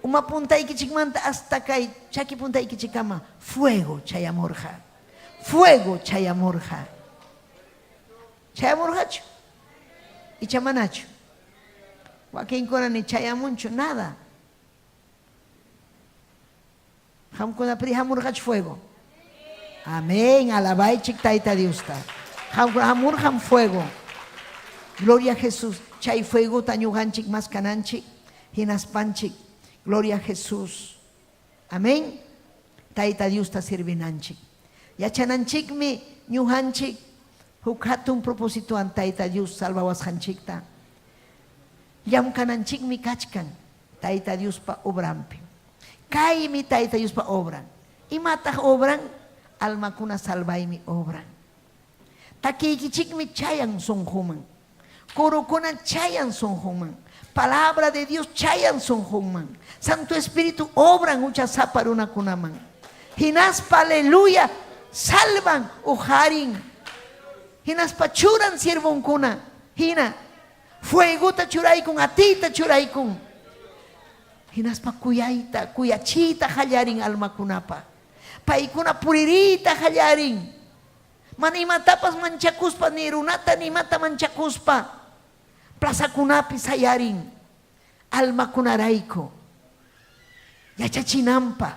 Speaker 6: Uma puntaykichikmanta hasta kay chaki puntaykichikkama fuego chayamurqa. Fuego chayamurqa. Chayamurqachu? Icha manachu? Wakinkuna ni chayamunchu nada. Qamkunapiri hamurqachu fuego? Amén. Alabaychik Tayta Diosta. Qamkuna hamurqam fuego. Gloria a Jesús. Chay fuegota ñuqanchik maskananchik hinaspanchik. Gloria a Jesús. Amén. Tayta Diosta servinanchik. Yachananchikmi ñuqanchik huk hatun propositowan Tayta Dios salvawasqanchikta. Llamkananchikmi kachkan Tayta Diospa obranpi. Kaymi Tayta Diospa obran. Imataq obran? Almakuna salvaymi obran. Takiykichikmi chayan sunquman. Kurukuna chayan sunqunman. Palabra de Dios chayan sunqunman. Santo Espíritu obran huchasapa runakunaman. Hinaspa, aleluya, salvan, uqarin. Hinaspa churan siervonkuna. Hina, fuegota churaykun, atiyta churaykun. Hinaspa kuyayta, kuyachiyta qallarin almakunapa. Paykuna puririyta qallarin. Mana imatapas manchakuspa, ni runata ni imata manchakuspa, plazakunapi sayarin almakunarayku yachachinanpaq,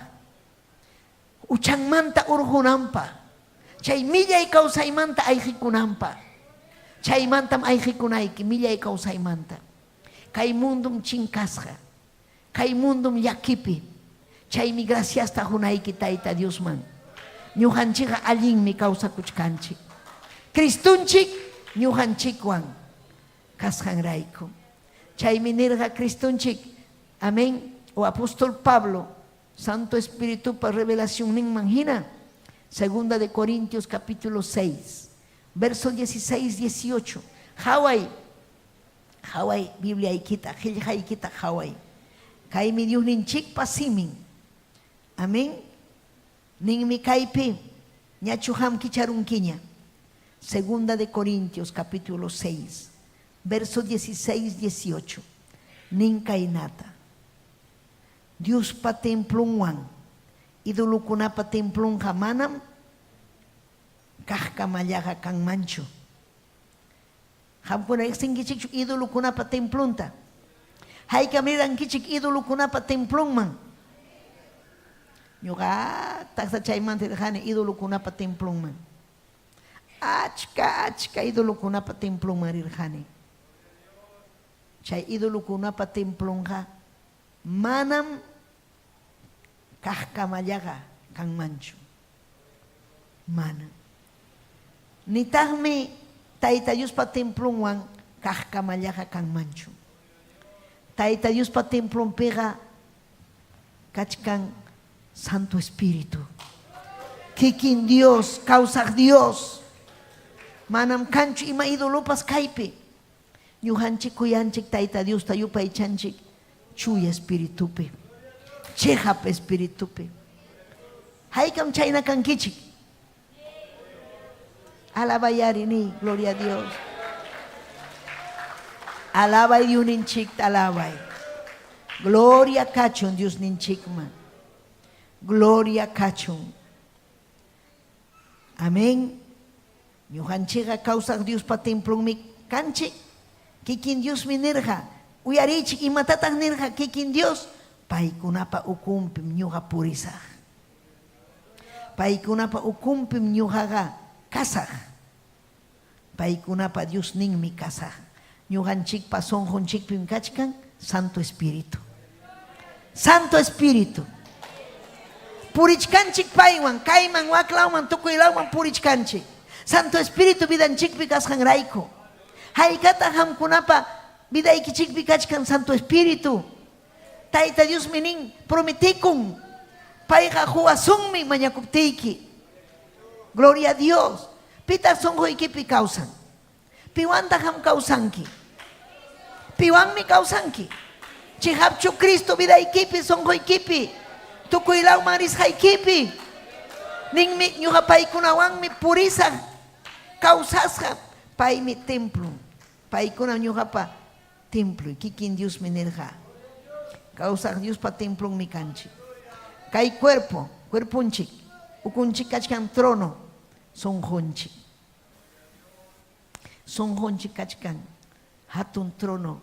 Speaker 6: huchanmanta urqunanpaq, chay millay kawsaymanta ayqikunanpaq. Chaymantam ayqikunayki millay kawsaymanta. Kay mundum chinkasqa, kay mundum llakipi. Chaymi graciasta qunayki Tayta Diosman. Ñuqanchikqa allinmi kawsakuchkanchik. Cristonchik ñuqanchikwan kasqanrayku. Chaymi nirqa Cristonchik, amén, o apóstol Pablo, Santo Espiritupa revelacionninman hina, Segunda de Corintios capítulo 6, verso 16, 18. Qaway, qaway Bibliaykita, qillqaykita qaway. Kaymi Diosninchikpa simin. Amén. Ninmi kaypi, ñachu qam kicharunkiña. Segunda de Corintios capítulo 6, verso 16, 18. Nin kaynata. Diospa templonwan idolokunapa templonqa manam kaqkamallaqa kanmanchu. Qamkuna riqsinkichikchu idolokunapa templonta? Haykam rirankichik idolokunapa templonman? Ñuqa taksa chaymanta rirqani idolokunapa templonman. Achka achka idolokunapa templonman rirqani. Chay idolokunapa templonqa manam kaqkamallaqa kanmanchu. Manam. Nitaqmi Tayta Diospa templonwan kaqkamallaqa kanmanchu. Tayta Diospa templonpiqa kachkan Santo Espíritu. Kikin Dios, kawsaq Dios. Manam kanchu ima idolopas kaypi. Ñuqanchik kuyanchik Tayta Diosta yupaychanchik chuya espiritupi, cheqap espiritupi. Haykam chayna kankichik? Alabay ari niy, gloria a Dios. Alabay Diosninchikta alabay. Gloria kachun Diosninchikman. Gloria kachun. Amén. Ñuqanchikqa kawsaq Diospa templonmi kanchik. Kikin Diosmi nirqa, Uyariychik, imatataq nirqa kikin Dios? Paykunapa ukunpim ñuqa purisaq. Paykunapa ukunpim ñuqaqa kasaq. Paykunapa Diosninmi kasaq. Ñuqanchikpa sunqunchikpim kachkan Santo Espíritu. Santo Espíritu. Purichkanchik paywan, kayman, waklawman, tukuy lawman purichkanchik. Santo Espíritu vidanchikpi kasqanrayku. Haykataq qamkunapa vidaykichikpi kachkan Santo Espíritu? Tayta Diosmi nin, prometekun, payqa quwasunmi mañakuptiyki. Gloria a Dios. Pitaq sunquykipi kawsan? Piwantaq qam kawsanki? Piwanmi kawsanki? Cheqapchu Cristo vidaykipi, sunquykipi, tukuy lawman risqaykipi? Ninmi, ñuqa paykunawanmi purisaq, kawsasqa, paymi templon. Paykunam ñuqapa temploy, kikin Diosmi nirqa. Kawsaq Diospa templonmi kanchik. Kay cuerpo, cuerponchik, ukunchik kachkan trono, sunqunchik. Sunqunchik kachkan hatun trono,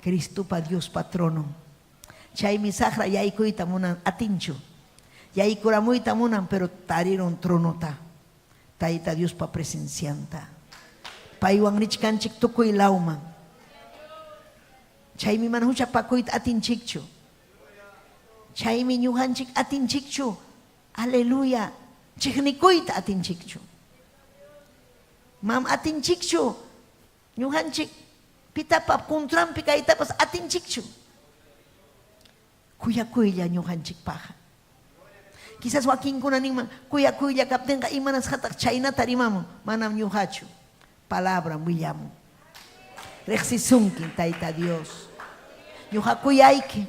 Speaker 6: Cristopa Diospa tronon. Chaymi saqra yaykuyta munan, atinchu. Yaykuramuyta munan, pero tarirun tronota, Tayta Diospa presencianta. Paywan richkanchik tukuy lawman. Chaymi mana huchapakuyta atinchikchu. Chaymi ñuqanchik atinchikchu. Aleluya. Chiqnikuyta atinchikchu. Mam atinchikchu. Ñuqanchik pitapa contranpi kaytapas atinchikchu. Kuyakuylla ñuqanchikpaqqa. Quizás wakinkuna ninman, kuyakuylla kaptinqa imanasqataq chaynata rimamun? Manam ñuqachu. Palabram willamun. Riqsisunkim Tayta Dios. Ñuqa kuyayki.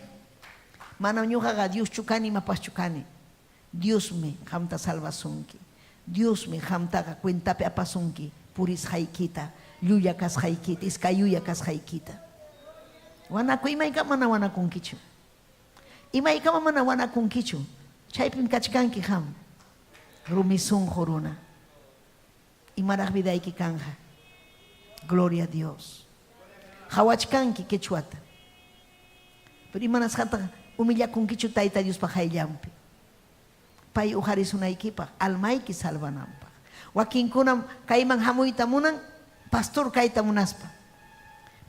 Speaker 6: Manam ñuqaqa Dioschu kani, imapaschu kani. Diosmi qamta salvasunki. Diosmi qamtaqa cuentapi apasunki purisqaykita, llulla kasqaykita, iskayuya kasqaykita. Wanakuy, imaykama mana wanakunkichu. Imaykama mana wanakunkichu. Chaypim kachkanki qam, rumi sunqu runa. Imaraq vidayki kanqa. Gloria a Dios. Qawachkanki quechuata. Pero imanasqataq humillakunkichu Tayta Diospa qayllanpi? Pay uqarisunaykipaq, almayki salvananpaq. Wakinkunam kayman hamuyta munan pastor kayta munaspa.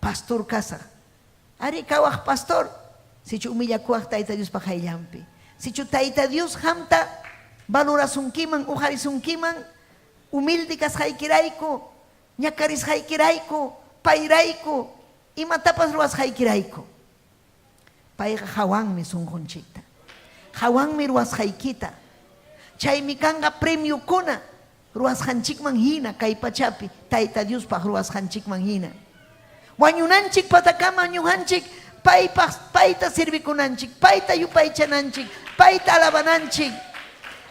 Speaker 6: Pastor kasaq. Ari kawaq pastor. Sichu humillakuwaq Tayta Diospa qayllanpi. Sichu Tayta Dios qamta valorasunkiman, uqarisunkiman, humilde kasqaykirayku, ñakarisqaykirayku, payrayku, imatapas ruwasqaykirayku. Payqa qawanmi sunqunchikta. Qawanmi ruwasqaykita. Chaymi kanqa premiokuna ruwasqanchikman hina kay pachapi Tayta Diospaq ruwasqanchikman hina. Wañunanchik patakama ñuqanchik paypaq payta servikunanchik, payta yupaychananchik, payta alabananchik,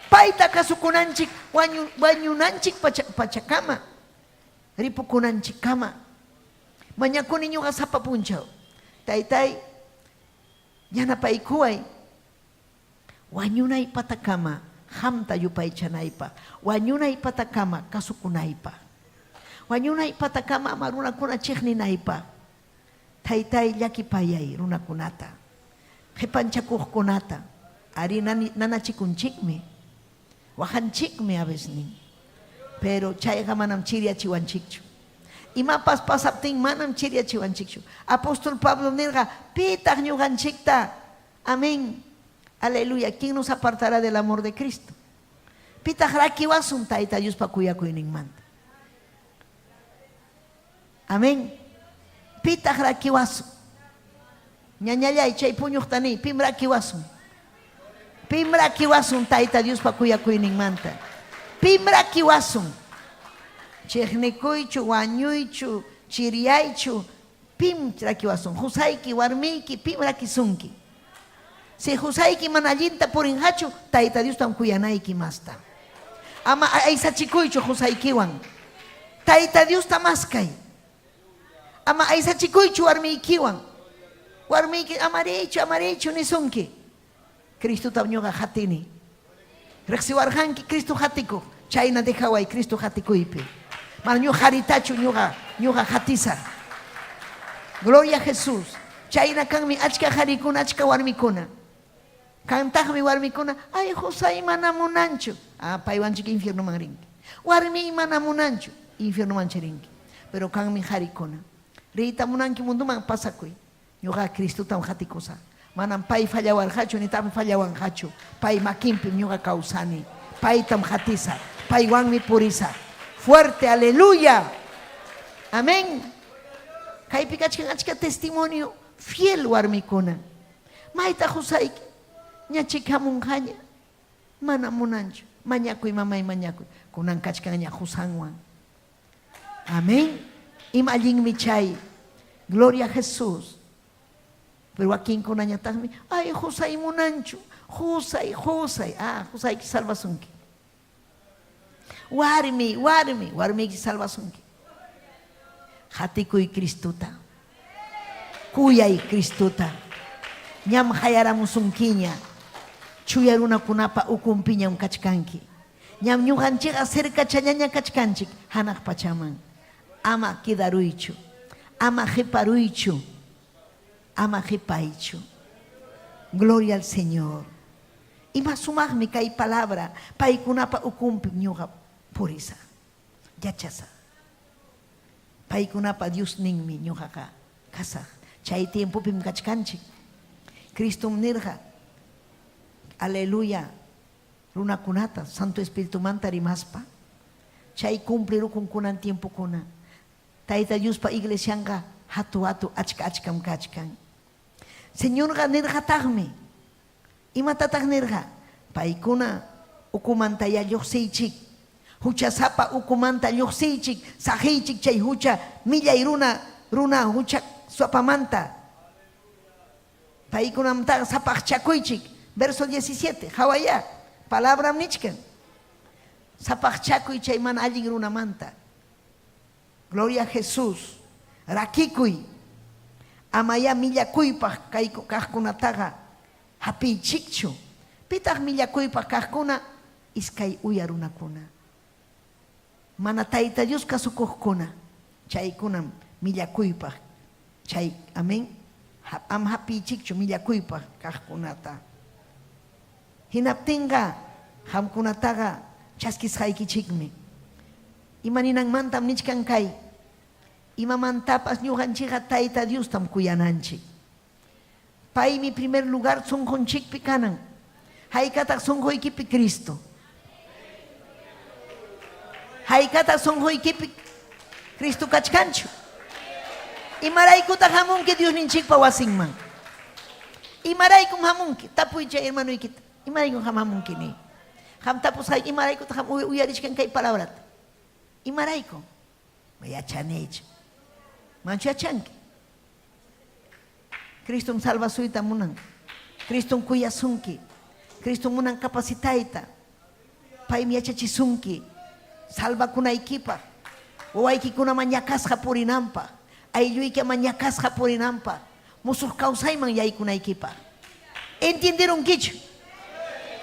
Speaker 6: payta kasukunanchik wañu, wañunanchik pacha, pachakama, ripukunanchikkama. Mañakuni ñuqa sapa punchaw, Taytay, yanapaykuway wañunay patakama qamta yupaychanaypaq, wañunay patakama kasukunaypaq, wañunay patakama ama runakuna chiqninaypaq. Taytay, llakipayay runakunata, qipanchakuqkunata, ari nanachikunchikmi. Waqanchikmi a veces Pero chayqa manam chiriyachiwanchikchu. Imapas pasaptin manam chiriyachiwanchikchu. Apóstol Pablo nirqa, pitaq ñuqanchikta? Amén. Aleluya. ¿Quién nos apartará del amor de Cristo? Pitaq rakiwasun Tayta Diospa kuyakuyninmanta? Amén. Pitaq rakiwasun? Ñañallay, chay puñuqta niy, pim rakiwasun? Pim rakiwasun Tayta Diospa kuyakuyninmanta? Pim rakiwasun? Chiqnikuychu, wañuychu, chiryaychu, pim rakiwasun? Qusayki, warmiyki, pim rakisunki? Si qusayki mana allinta purinqachu, Tayta Diostam kuyanayki masta. Ama aysachikuychu qusaykiwan. Tayta Diosta maskay. Ama aysachikuychu warmiykiwan. Warmiyki ama riychu, ama riychu nisunki. Cristotam ñuqa qatini. Riqsiwarqanki Cristo qatikuq, chayna dejaway Cristo qatikuypi. Mana ñuqa qaritachu ñuqa ñuqa qatisaq. Gloria a Jesús. Chayna kanmi achka qarikuna, achka warmikuna. Kantaqmi warmikuna, ay qusay mana munanchu. Ah, paywanchik infiernoman rinki. Warmiy mana munanchu, infiernomanchi rinki. Pero kanmi qarikuna. Riyta munanki munduman pasakuy. Ñuqaqa Cristotam qatikusaq. Manam pay fallawarqachu nitaqmi fallawanqachu. Pay makinpim ñuqa kawsani. Paytam qatisaq. Paywanmi purisaq. Fuerte aleluya. Amén. Kaypi kachkan achka testimonio fiel warmikuna. Maytaq qusayki? Ñachik hamunqaña. Mana munanchu. Mañakuy mamay mañakuy. Kunan kachkanña qusanwan. Amén. Ima allinmi chay. Gloria a Jesús. Pero wakinkunañataqmi, ay, qusay munanchu. Qusay, qusay. Ah, qusayki salvasunki. Warmi, warmi, warmiyki salvasunki. Qatikuy Cristota. Kuyay Cristota. Ñam qayaramusunkiña. Chuya runakunapa ukunpiñam kachkanki. Ñam ñuqanchikqa cercachallaña kachkanchik hanaq pachaman. Ama quedaruychu. Ama qiparuychu. Ama qipaychu. Gloria al Señor. Ima sumaqmi kay palabra, paykunapa ukunpim ñuqa purisaq, yachasaq. Paykunapa Diosninmi ñuqaqa kasaq. Chay tiempopim kachkanchik. Cristom nirqa, Aleluya, runakunata Santo Espiritumanta rimaspa. Chay cumplirukun kunan tiempokuna. Tayta Diospa iglesianqa hatu-hatu achka-achkam kachkan. Señorqa nirqataqmi, Imatataq nirqa? Paykuna ukumantayá lluqsiychik, huchasapa ukumanta lluqsiychik, saqiychik chay hucha millay runa runa hucha suapamanta. Paykunamantaqa sapaqchakuychik. Verso 17, qawayá, palabram nichkan. Sapaqchakuy chay mana allin runamanta. Gloria a Jesús. Rakikuy. Amayá millakuypaq kay kaqkunataqa hapiychikchu. Pitaq millakuypaq kaqkuna? Iskay uya runakuna. Mana Tayta Dios kasukuqkuna. Chaykunam millakuypaq chay, amén, am hapiychikchu millakuypaq kaqkunata. Hinaptinqa qamkunataqa chaskisqaykichikmi. Ima ninanmantam nichkan kay? Imamantapas ñuqanchikqa Tayta Diostam kuyananchik. Paymi primer lugar sunqunchikpi kanan. Haykataq sunquykipi Cristo? Haykataq sunquykipi Cristo kachkanchu? Imaraykutaq hamunki Diosninchikpa wasinman? Imaraykum hamunki? Tapuy chay hermanoykita. Imaraykum qam hamunki ni? Qam tapusqayki imaraykutaq qam uyarichkan kay palabrata? Imaraykum? Yachanichu. Manchu yachanki? Cristom salvasuyta munan. Cristom kuyasunki. Cristom munan capacitayta. Paymi yachachisunki salvakunaykipaq, wawaykikuna mañakasqa purinanpaq, aylluyki mañakasqa purinanpaq, musuq kawsayman yaykunaykipaq. Entienderunkichu?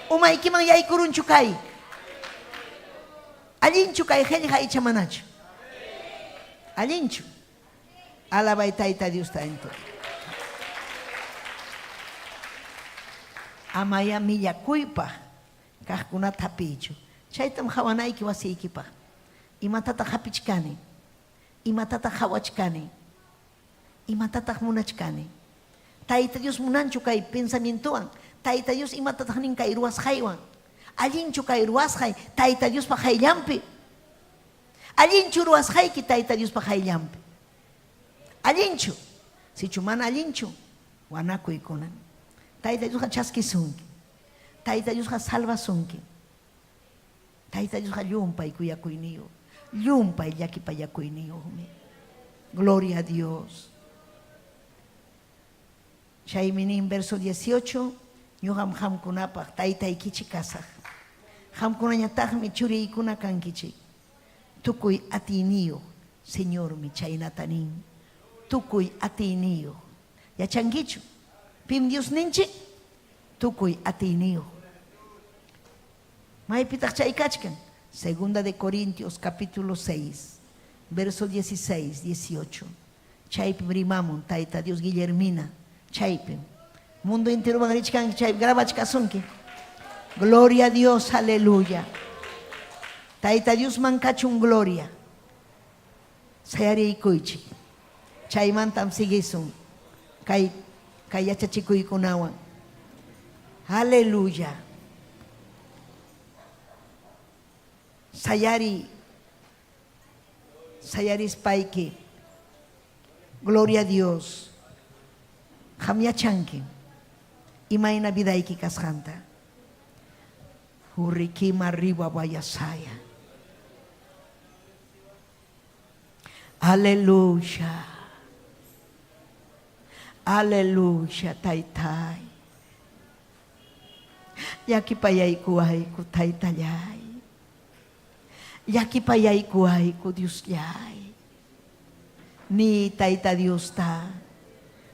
Speaker 6: Umaykiman yaykurunchu kay? Allinchu kay qillqa icha manachu? Allinchu? Alabay Tayta Diosta entonces. Amayá millakuypaq kaqkunata hapiychu. Chaytam qawanayki wasiykipaq. Imatataq hapichkani? Imatataq qawachkani? Imatataq munachkani? Tayta Dios munanchu kay pensamientowan? Tayta Dios imatataq nin kay ruwasqaywan? Allinchu kay ruwasqay Tayta Diospa qayllanpi? Allinchu ruwasqayki Tayta Diospa qayllanpi? Allinchu? Sichu mana allinchu, wanakuy kunan. Tayta Diosqa chaskisunki. Tayta Diosqa salvasunki. Tayta Diosqa llumpay kuyakuyniyuq, llumpay llakipayakuyniyuqmi. Gloria a Dios. Chaymi nin verso 18, ñuqam qamkunapaq taytaykichik kasaq. Qamkunañataqmi churiykuna kankichik. Tukuy atiyniyuq Señormi chaynata nin. Tukuy atiyniyuq. Yachankichu? Pim Diosninchik? Tukuy atiyniyuq. Maypitaq chay kachkan? Segunda de Corintios capítulo 6, verso 16, 18. Chaypim rimamun Tayta Dios Guillermina, chaypim. Mundo enteroman richkanki chaypi grabachkasunki. Gloria a Dios, aleluya. Tayta Diosman kachun gloria. Sayariykuychik. Chaymantam siguisun kay kay yachachikuykunawan. Aleluya. Sayariy. Sayarispayki, Gloria a Dios, qam yachankim imayna vidayki kasqanta. Hurrikima riwa wayasaya. Aleluya. Aleluya, Taytay. Llakipayaykuwayku, Taytallay. Llakipayaykuwayku, Diosllay. Niy Tayta Diosta,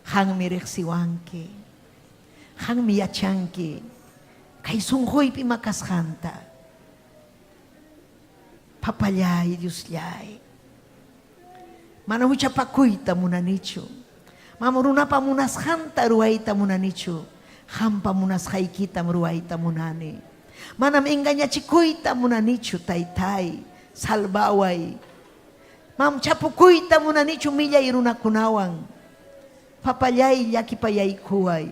Speaker 6: qanmi riqsiwanki. Qanmi yachanki kay sunquypi ima kasqanta. Papallay, Diosllay. Mana huchapakuyta munanichu. Mam runapa munasqanta ruwayta munanichu. Qampa munasqaykitam ruwayta munani. Manam engañachikuyta munanichu, Taytay, salvaway. Mam chapukuyta munanichu millay runakunawan. Papallay, llakipayaykuway.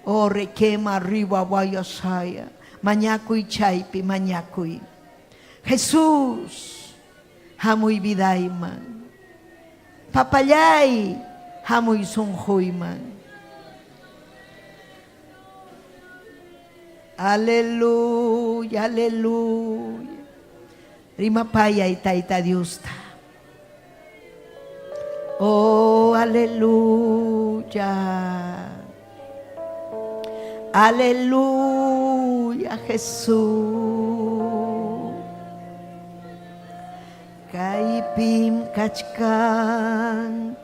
Speaker 6: Oh, requema arriba wayasaya. Mañakuy chaypi, mañakuy. Jesús, hamuy vidayman. Papallay, hamuy sunquyman. Aleluya, aleluya. Rimapayay Tayta Diosta. Oh, aleluya. Aleluya, Jesús. Kaypim kachkanki.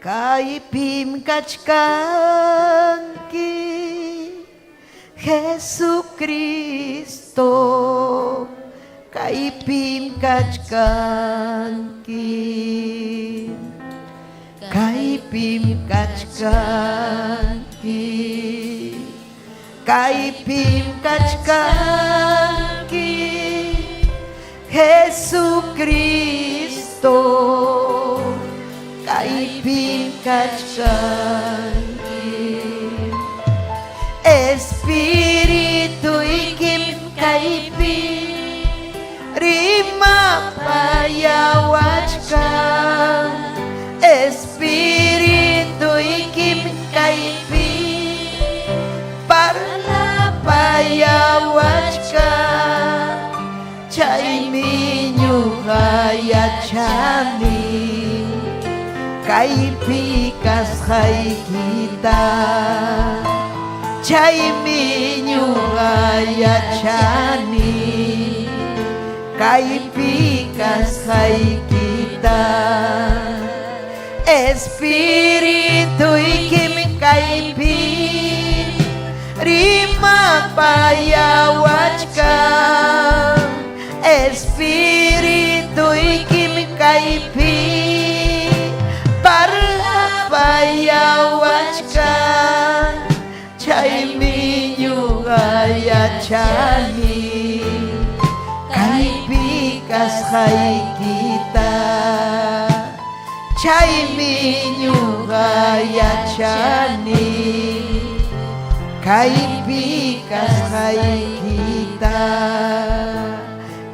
Speaker 6: Kaypim kachkanki, Jesucristo. Kaypim kachkanki. Kaypim kachkanki. Kaypim kachkanki, Jesucristo. Kaypim kachkanki. kachkanki. Espirituykim kaypi rimapayawachkan. Espirituykim kaypi parlapayawachkan. Chaymi ñuqa yachani kaypi kasqaykita. Chaymi ñuqa yachani kaypi kasqaykita. Espirituykim kaypi rimapayawachkan. Espirituykim kaypi parlapayawachkan. Chaymi ñuqa yachani kaypi kasqaykita. Chaymi ñuqa yachani kaypi kasqaykita.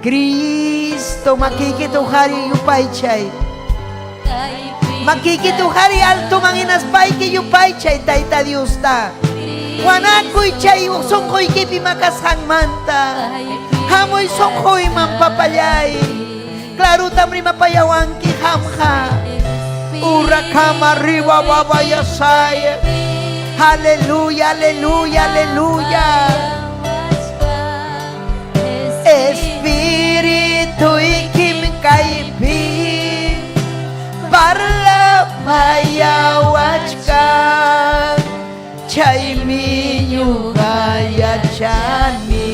Speaker 6: Cristo makiykita uqariy yupaychay. Makiykita uqariy altoman hinaspayki yupaychay Tayta Diosta. Wanakuy chay sunquykipi makasqanmanta. Hamuy sunquyman papallay. Clarutam rimapayawanki qamqa. Urakama arriba babayasay. Aleluya, aleluya, aleluya. Espirituykim kaypi parlapayawachkan. Chaymi ñuqa yachani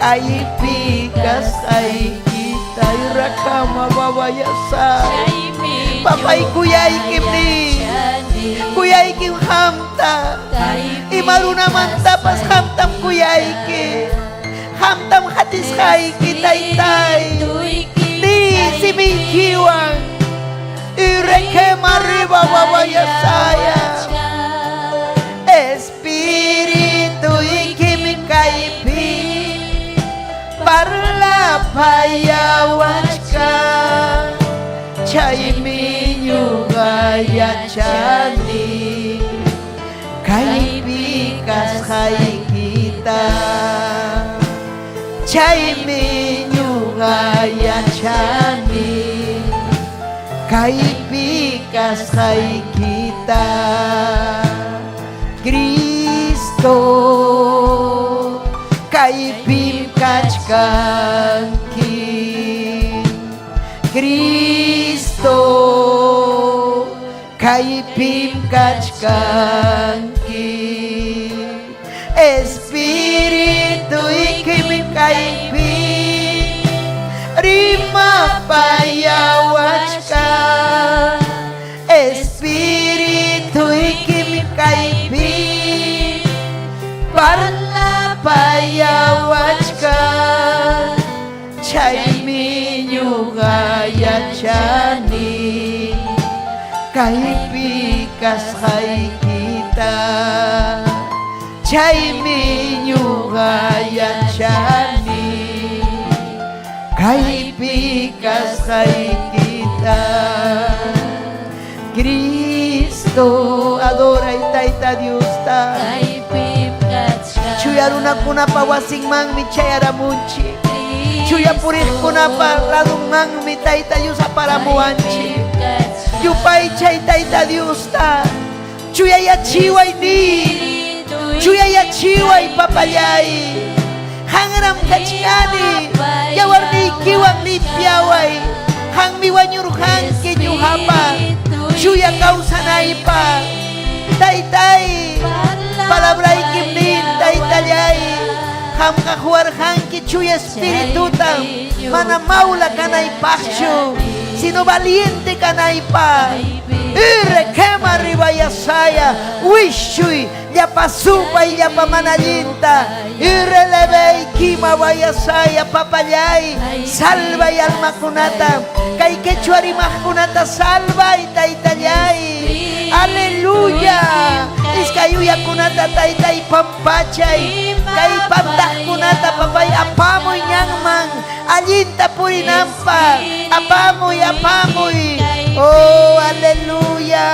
Speaker 6: kaypi kasqaykita. Urakama babayasay. Papay kuyaykim ni. Kuyaykim qamta. Ima runamantapas qamtam kuyayki. Qamtam qatisqayki taytay. Ni simiykiwan. Irekema arriba babayasaya. Espirituykim kaypi parlapayawachkan. Chaymi ñuqa yachani kaypi kasqaykita. Chaymi ñuqa yachani kaypi kasqaykita. Cristo kaypim kachkanki. Cristo kaypim kachkanki. Espirituykim kaypi rimapayawachkan. Espirituykim kaypi parlapayawachkan. Chaymi ñuqa yachani kaypi kasqaykita. Chaymi ñuqa yachani kaypi kasqaykita. Cristo adoray Tayta Diosta. Chuya runakunapa wasinmanmi chayaramunchik. Chuya puriqkunapa ladunmanmi Tayta Dios aparamuwanchik. Yupaychay Tayta Diosta. Chuyayachiway ni. Chuyayachiway papallay. Qanram kachkani. Yawarniykiwan limpiaway. Qanmi wañurqanki ñuqapa. Chuya kawsanaypaq. Taytay. Palabraykim nin taytallay. Qamqa quwarqanki chuya espiritutam. Mana mawla kanaypaqchu, sino valiente kanaypaq. Irre kema ribayasaya. Wischuy. Llapa supay, llapa mana allinta. Irrelevey, kima wayasaya, papallay. Salvay almakunata. Kay quechua rimaqkunata salvay, taytallay. Aleluya. Iskay uyakunata taytay pampachay. Kay pantaqkunata papay apamuy ñanman. Allinta purinanpaq. Apamuy, apamuy. Oh, aleluya.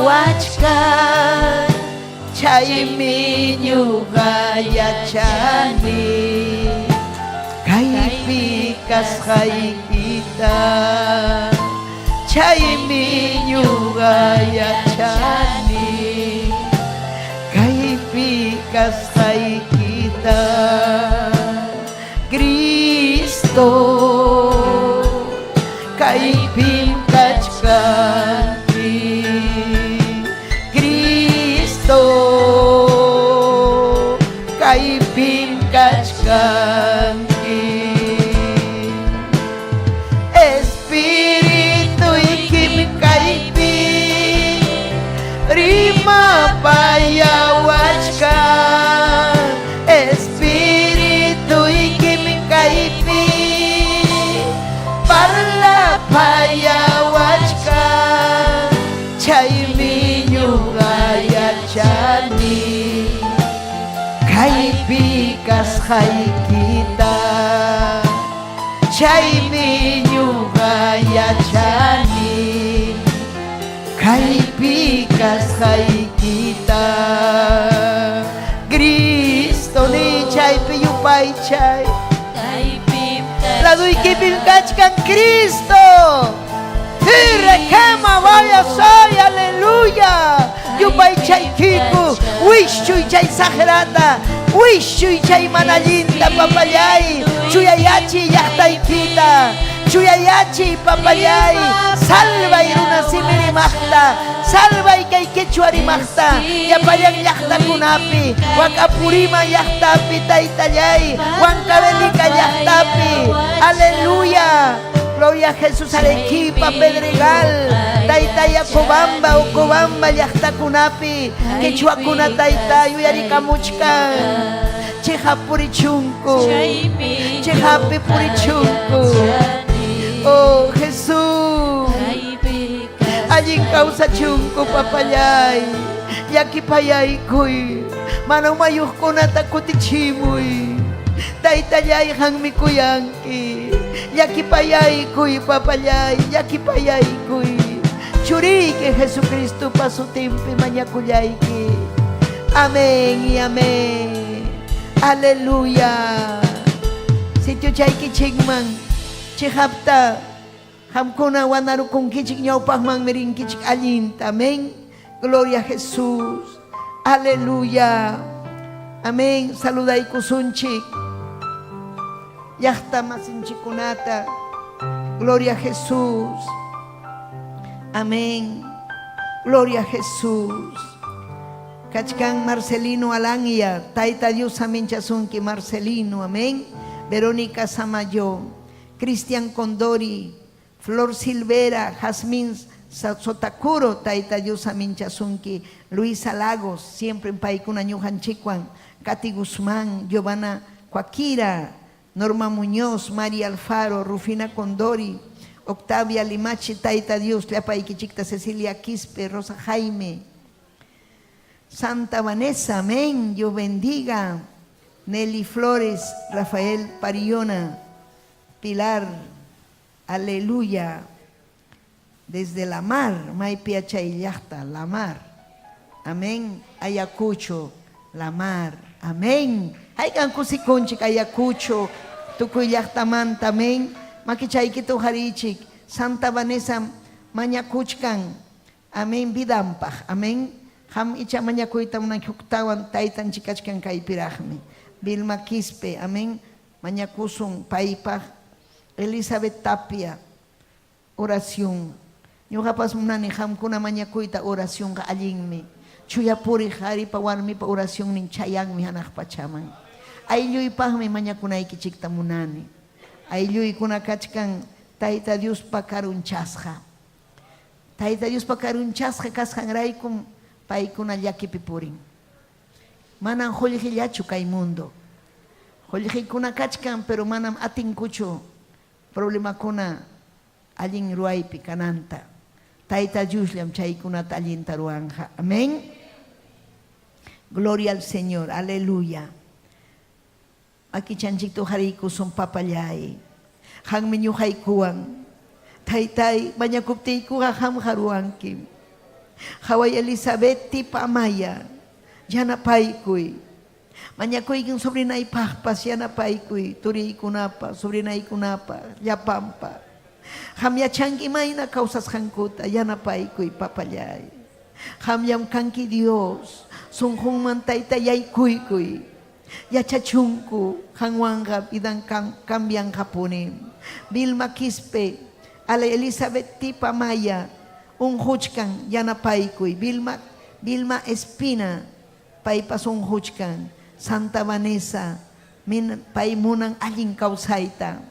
Speaker 6: Wachkan chaymi ñuqa yachani kaypi kasqaykita chaymi ñuqa yachani kaypi kasqaykita Cristo kaypim kachkanki Cristo kaypim kachkanki Espirituykim kaypi rimapayawachkan Espirituykim kaypi parlapayawachkan chaymi ñuqa yachani kaypi kasqaykita chaymi ñuqa yachani kaypi kasqaykita Cristo ni chaypi yupaychay Laduykipim kachkan Cristo. Irrekema vaya soy, aleluya. Yupaychaykiku, wischuy chay saqrata, wischuy chay mana allinta papallay, chuyayachiy llaqtaykita, chuyayachiy papallay, salvay runa simi rimaqta, salvay kay quechua rimaqta, llapallan llaqtakunapi, Wakapurima llaqtapi taytallay, Huancavelica llaqtapi, aleluya. Gloria a Jesús Arequipa, Pedregal, Tayta Yacobamba, Ocobamba, llaqtakunapi, quechuakuna tayta yuyarikamuchkan, chiqap purichunku, chiqappi purichunku. Oh Jesús, allin kawsachunku papallay, llakipayaykuy, mana umayuqkunata kutichimuy. Taytallay qammi kuyanki, llakipayaykuy papallay, llakipayaykuy. Churiyki Jesucristopa sutinpi mañakullayki. Amén y amén. Aleluya. Sitiochaykichikman chiqapta qamkuna wanarukunkichik ñawpaqmanmi rinkichik allinta. Amén. Gloria a Jesús. Aleluya. Amén. Saludaykusunchik. Llaqta masinchikunata. Gloria a Jesús. Amén. Gloria a Jesús. Kachkan Marcelino Alanya, Tayta Dios aminchasunki Marcelino, amén. Verónica Samayo, Cristian Condori, Flor Silvera, Jazmín Sotacuro, Tayta Dios aminchasunki, Luisa Lagos, siempre en paykuna ñuqanchikwan, Katy Guzmán, Giovanna Cuaquira, Norma Muñoz, María Alfaro, Rufina Condori, Octavia Limachi, Tayta Dios, llapaykichikta, Cecilia Quispe, Rosa Jaime, Santa Vanessa, amén, Dios bendiga. Nelly Flores, Rafael Pariona, Pilar, aleluya. Desde la mar, maypi chay llaqta, la mar. Amén. Ayacucho, la mar. Amén. Haykan kusikunchik Ayacucho, tukuy llaqtamanta, amén. Makichaykita uqarichik, Santa Vanessa mañakuchkan. Amén, vidanpaq. Amén. Qam icha mañakuyta munanki huktawan taytanchik kachkan kaypiraqmi. Vilma Quispe, amén. Mañakusun paypaq. Elizabeth Tapia, oración. Ñuqapas munani qamkuna mañakuyta oracionqa allinmi. Chuya puriq qharipa warmipa oracionnin chayanmi hanaq pachaman. Aylluypaqmi mañakunaykichikta munani. Aylluykuna kachkan Tayta Diospa karunchasqa. Tayta Diospa karunchasqa kasqanraykum Paykuna llakipi purin. Manam qullqillachu kay mundo. Qullqikuna kachkan, pero manam atinkuchu problemakuna allin ruwaypi kananta. Tayta Diosllam chaykunata allinta ruwanja. Amén. Gloria al Señor. Aleluya. Makichanchikta uqariykusun papallay. Qanmi ñuqaykuwan. Taytay, mañakuptiykuqa qamqa ruwankim. Qaway Elizabeth Tipa Amaya, yanapaykuy. Mañakuykin sobrinaypaqpas yanapaykuy, turiykunapa, sobrinaykunapa, llapanpa. Qam yachanki imayna kawsasqankuta, yanapaykuy papallay. Qamllam kanki Dios, sunqunman tayta yaykuykuy. Yachachunku, qanwanqa vidan cambianqapuni. Vilma Quispe, ala Elizabeth Tipa Maya, unquchkan, yanapaykuy. Vilma, Vilma Espina, paypas unquchkan. Santa Vanessa, min, pay munan allin kawsayta.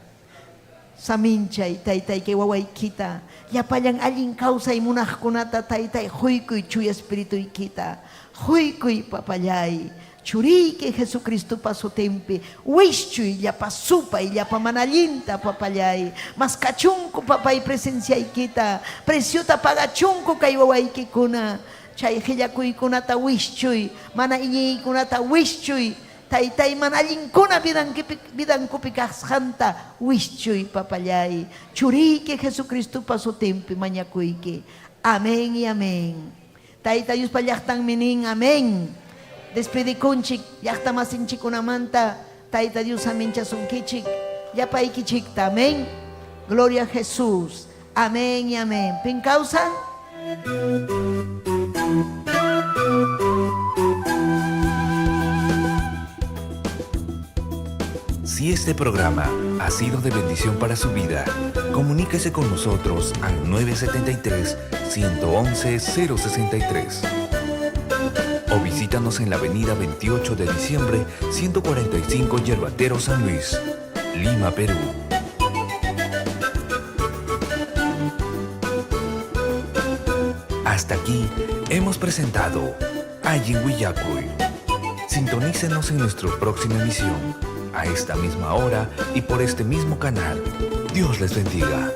Speaker 6: Saminchay, taytay, kay wawaykita. Llapallan allin kawsay munaqkunata, taytay, quykuy chuya espirituykita. Quykuy, papallay. Churiyki Jesucristopa sutinpi, wischuy llapa supay, llapa mana allinta, papallay. Maskachunku, papay, presenciaykita. Preciota pagachunku kay wawaykikuna. Chay qillakuykunata wischuy, mana iñiykunata wischuy. Taytay, mana allinkuna vidankupi kasqanta wischuy, papallay. Churiyki Jesucristopa sutinpi mañakuyki. Amén y amén. Tayta Diospa llaqtanmi nin, amén. Despedikunchik llaqtamasinchikunamanta Tayta Dios aminchasunkichik llapaykichikta. Amén. Gloria a Jesús. Amén y amén. ¿Pin causa?
Speaker 1: Si este programa ha sido de bendición para su vida, comuníquese con nosotros al 973 111 063 o visítanos en la avenida 28 de diciembre 145 Yerbatero San Luis, Lima, Perú. Hasta aquí hemos presentado Allin Willakuy. Sintonícenos en nuestra próxima emisión, a esta misma hora y por este mismo canal. Dios les bendiga.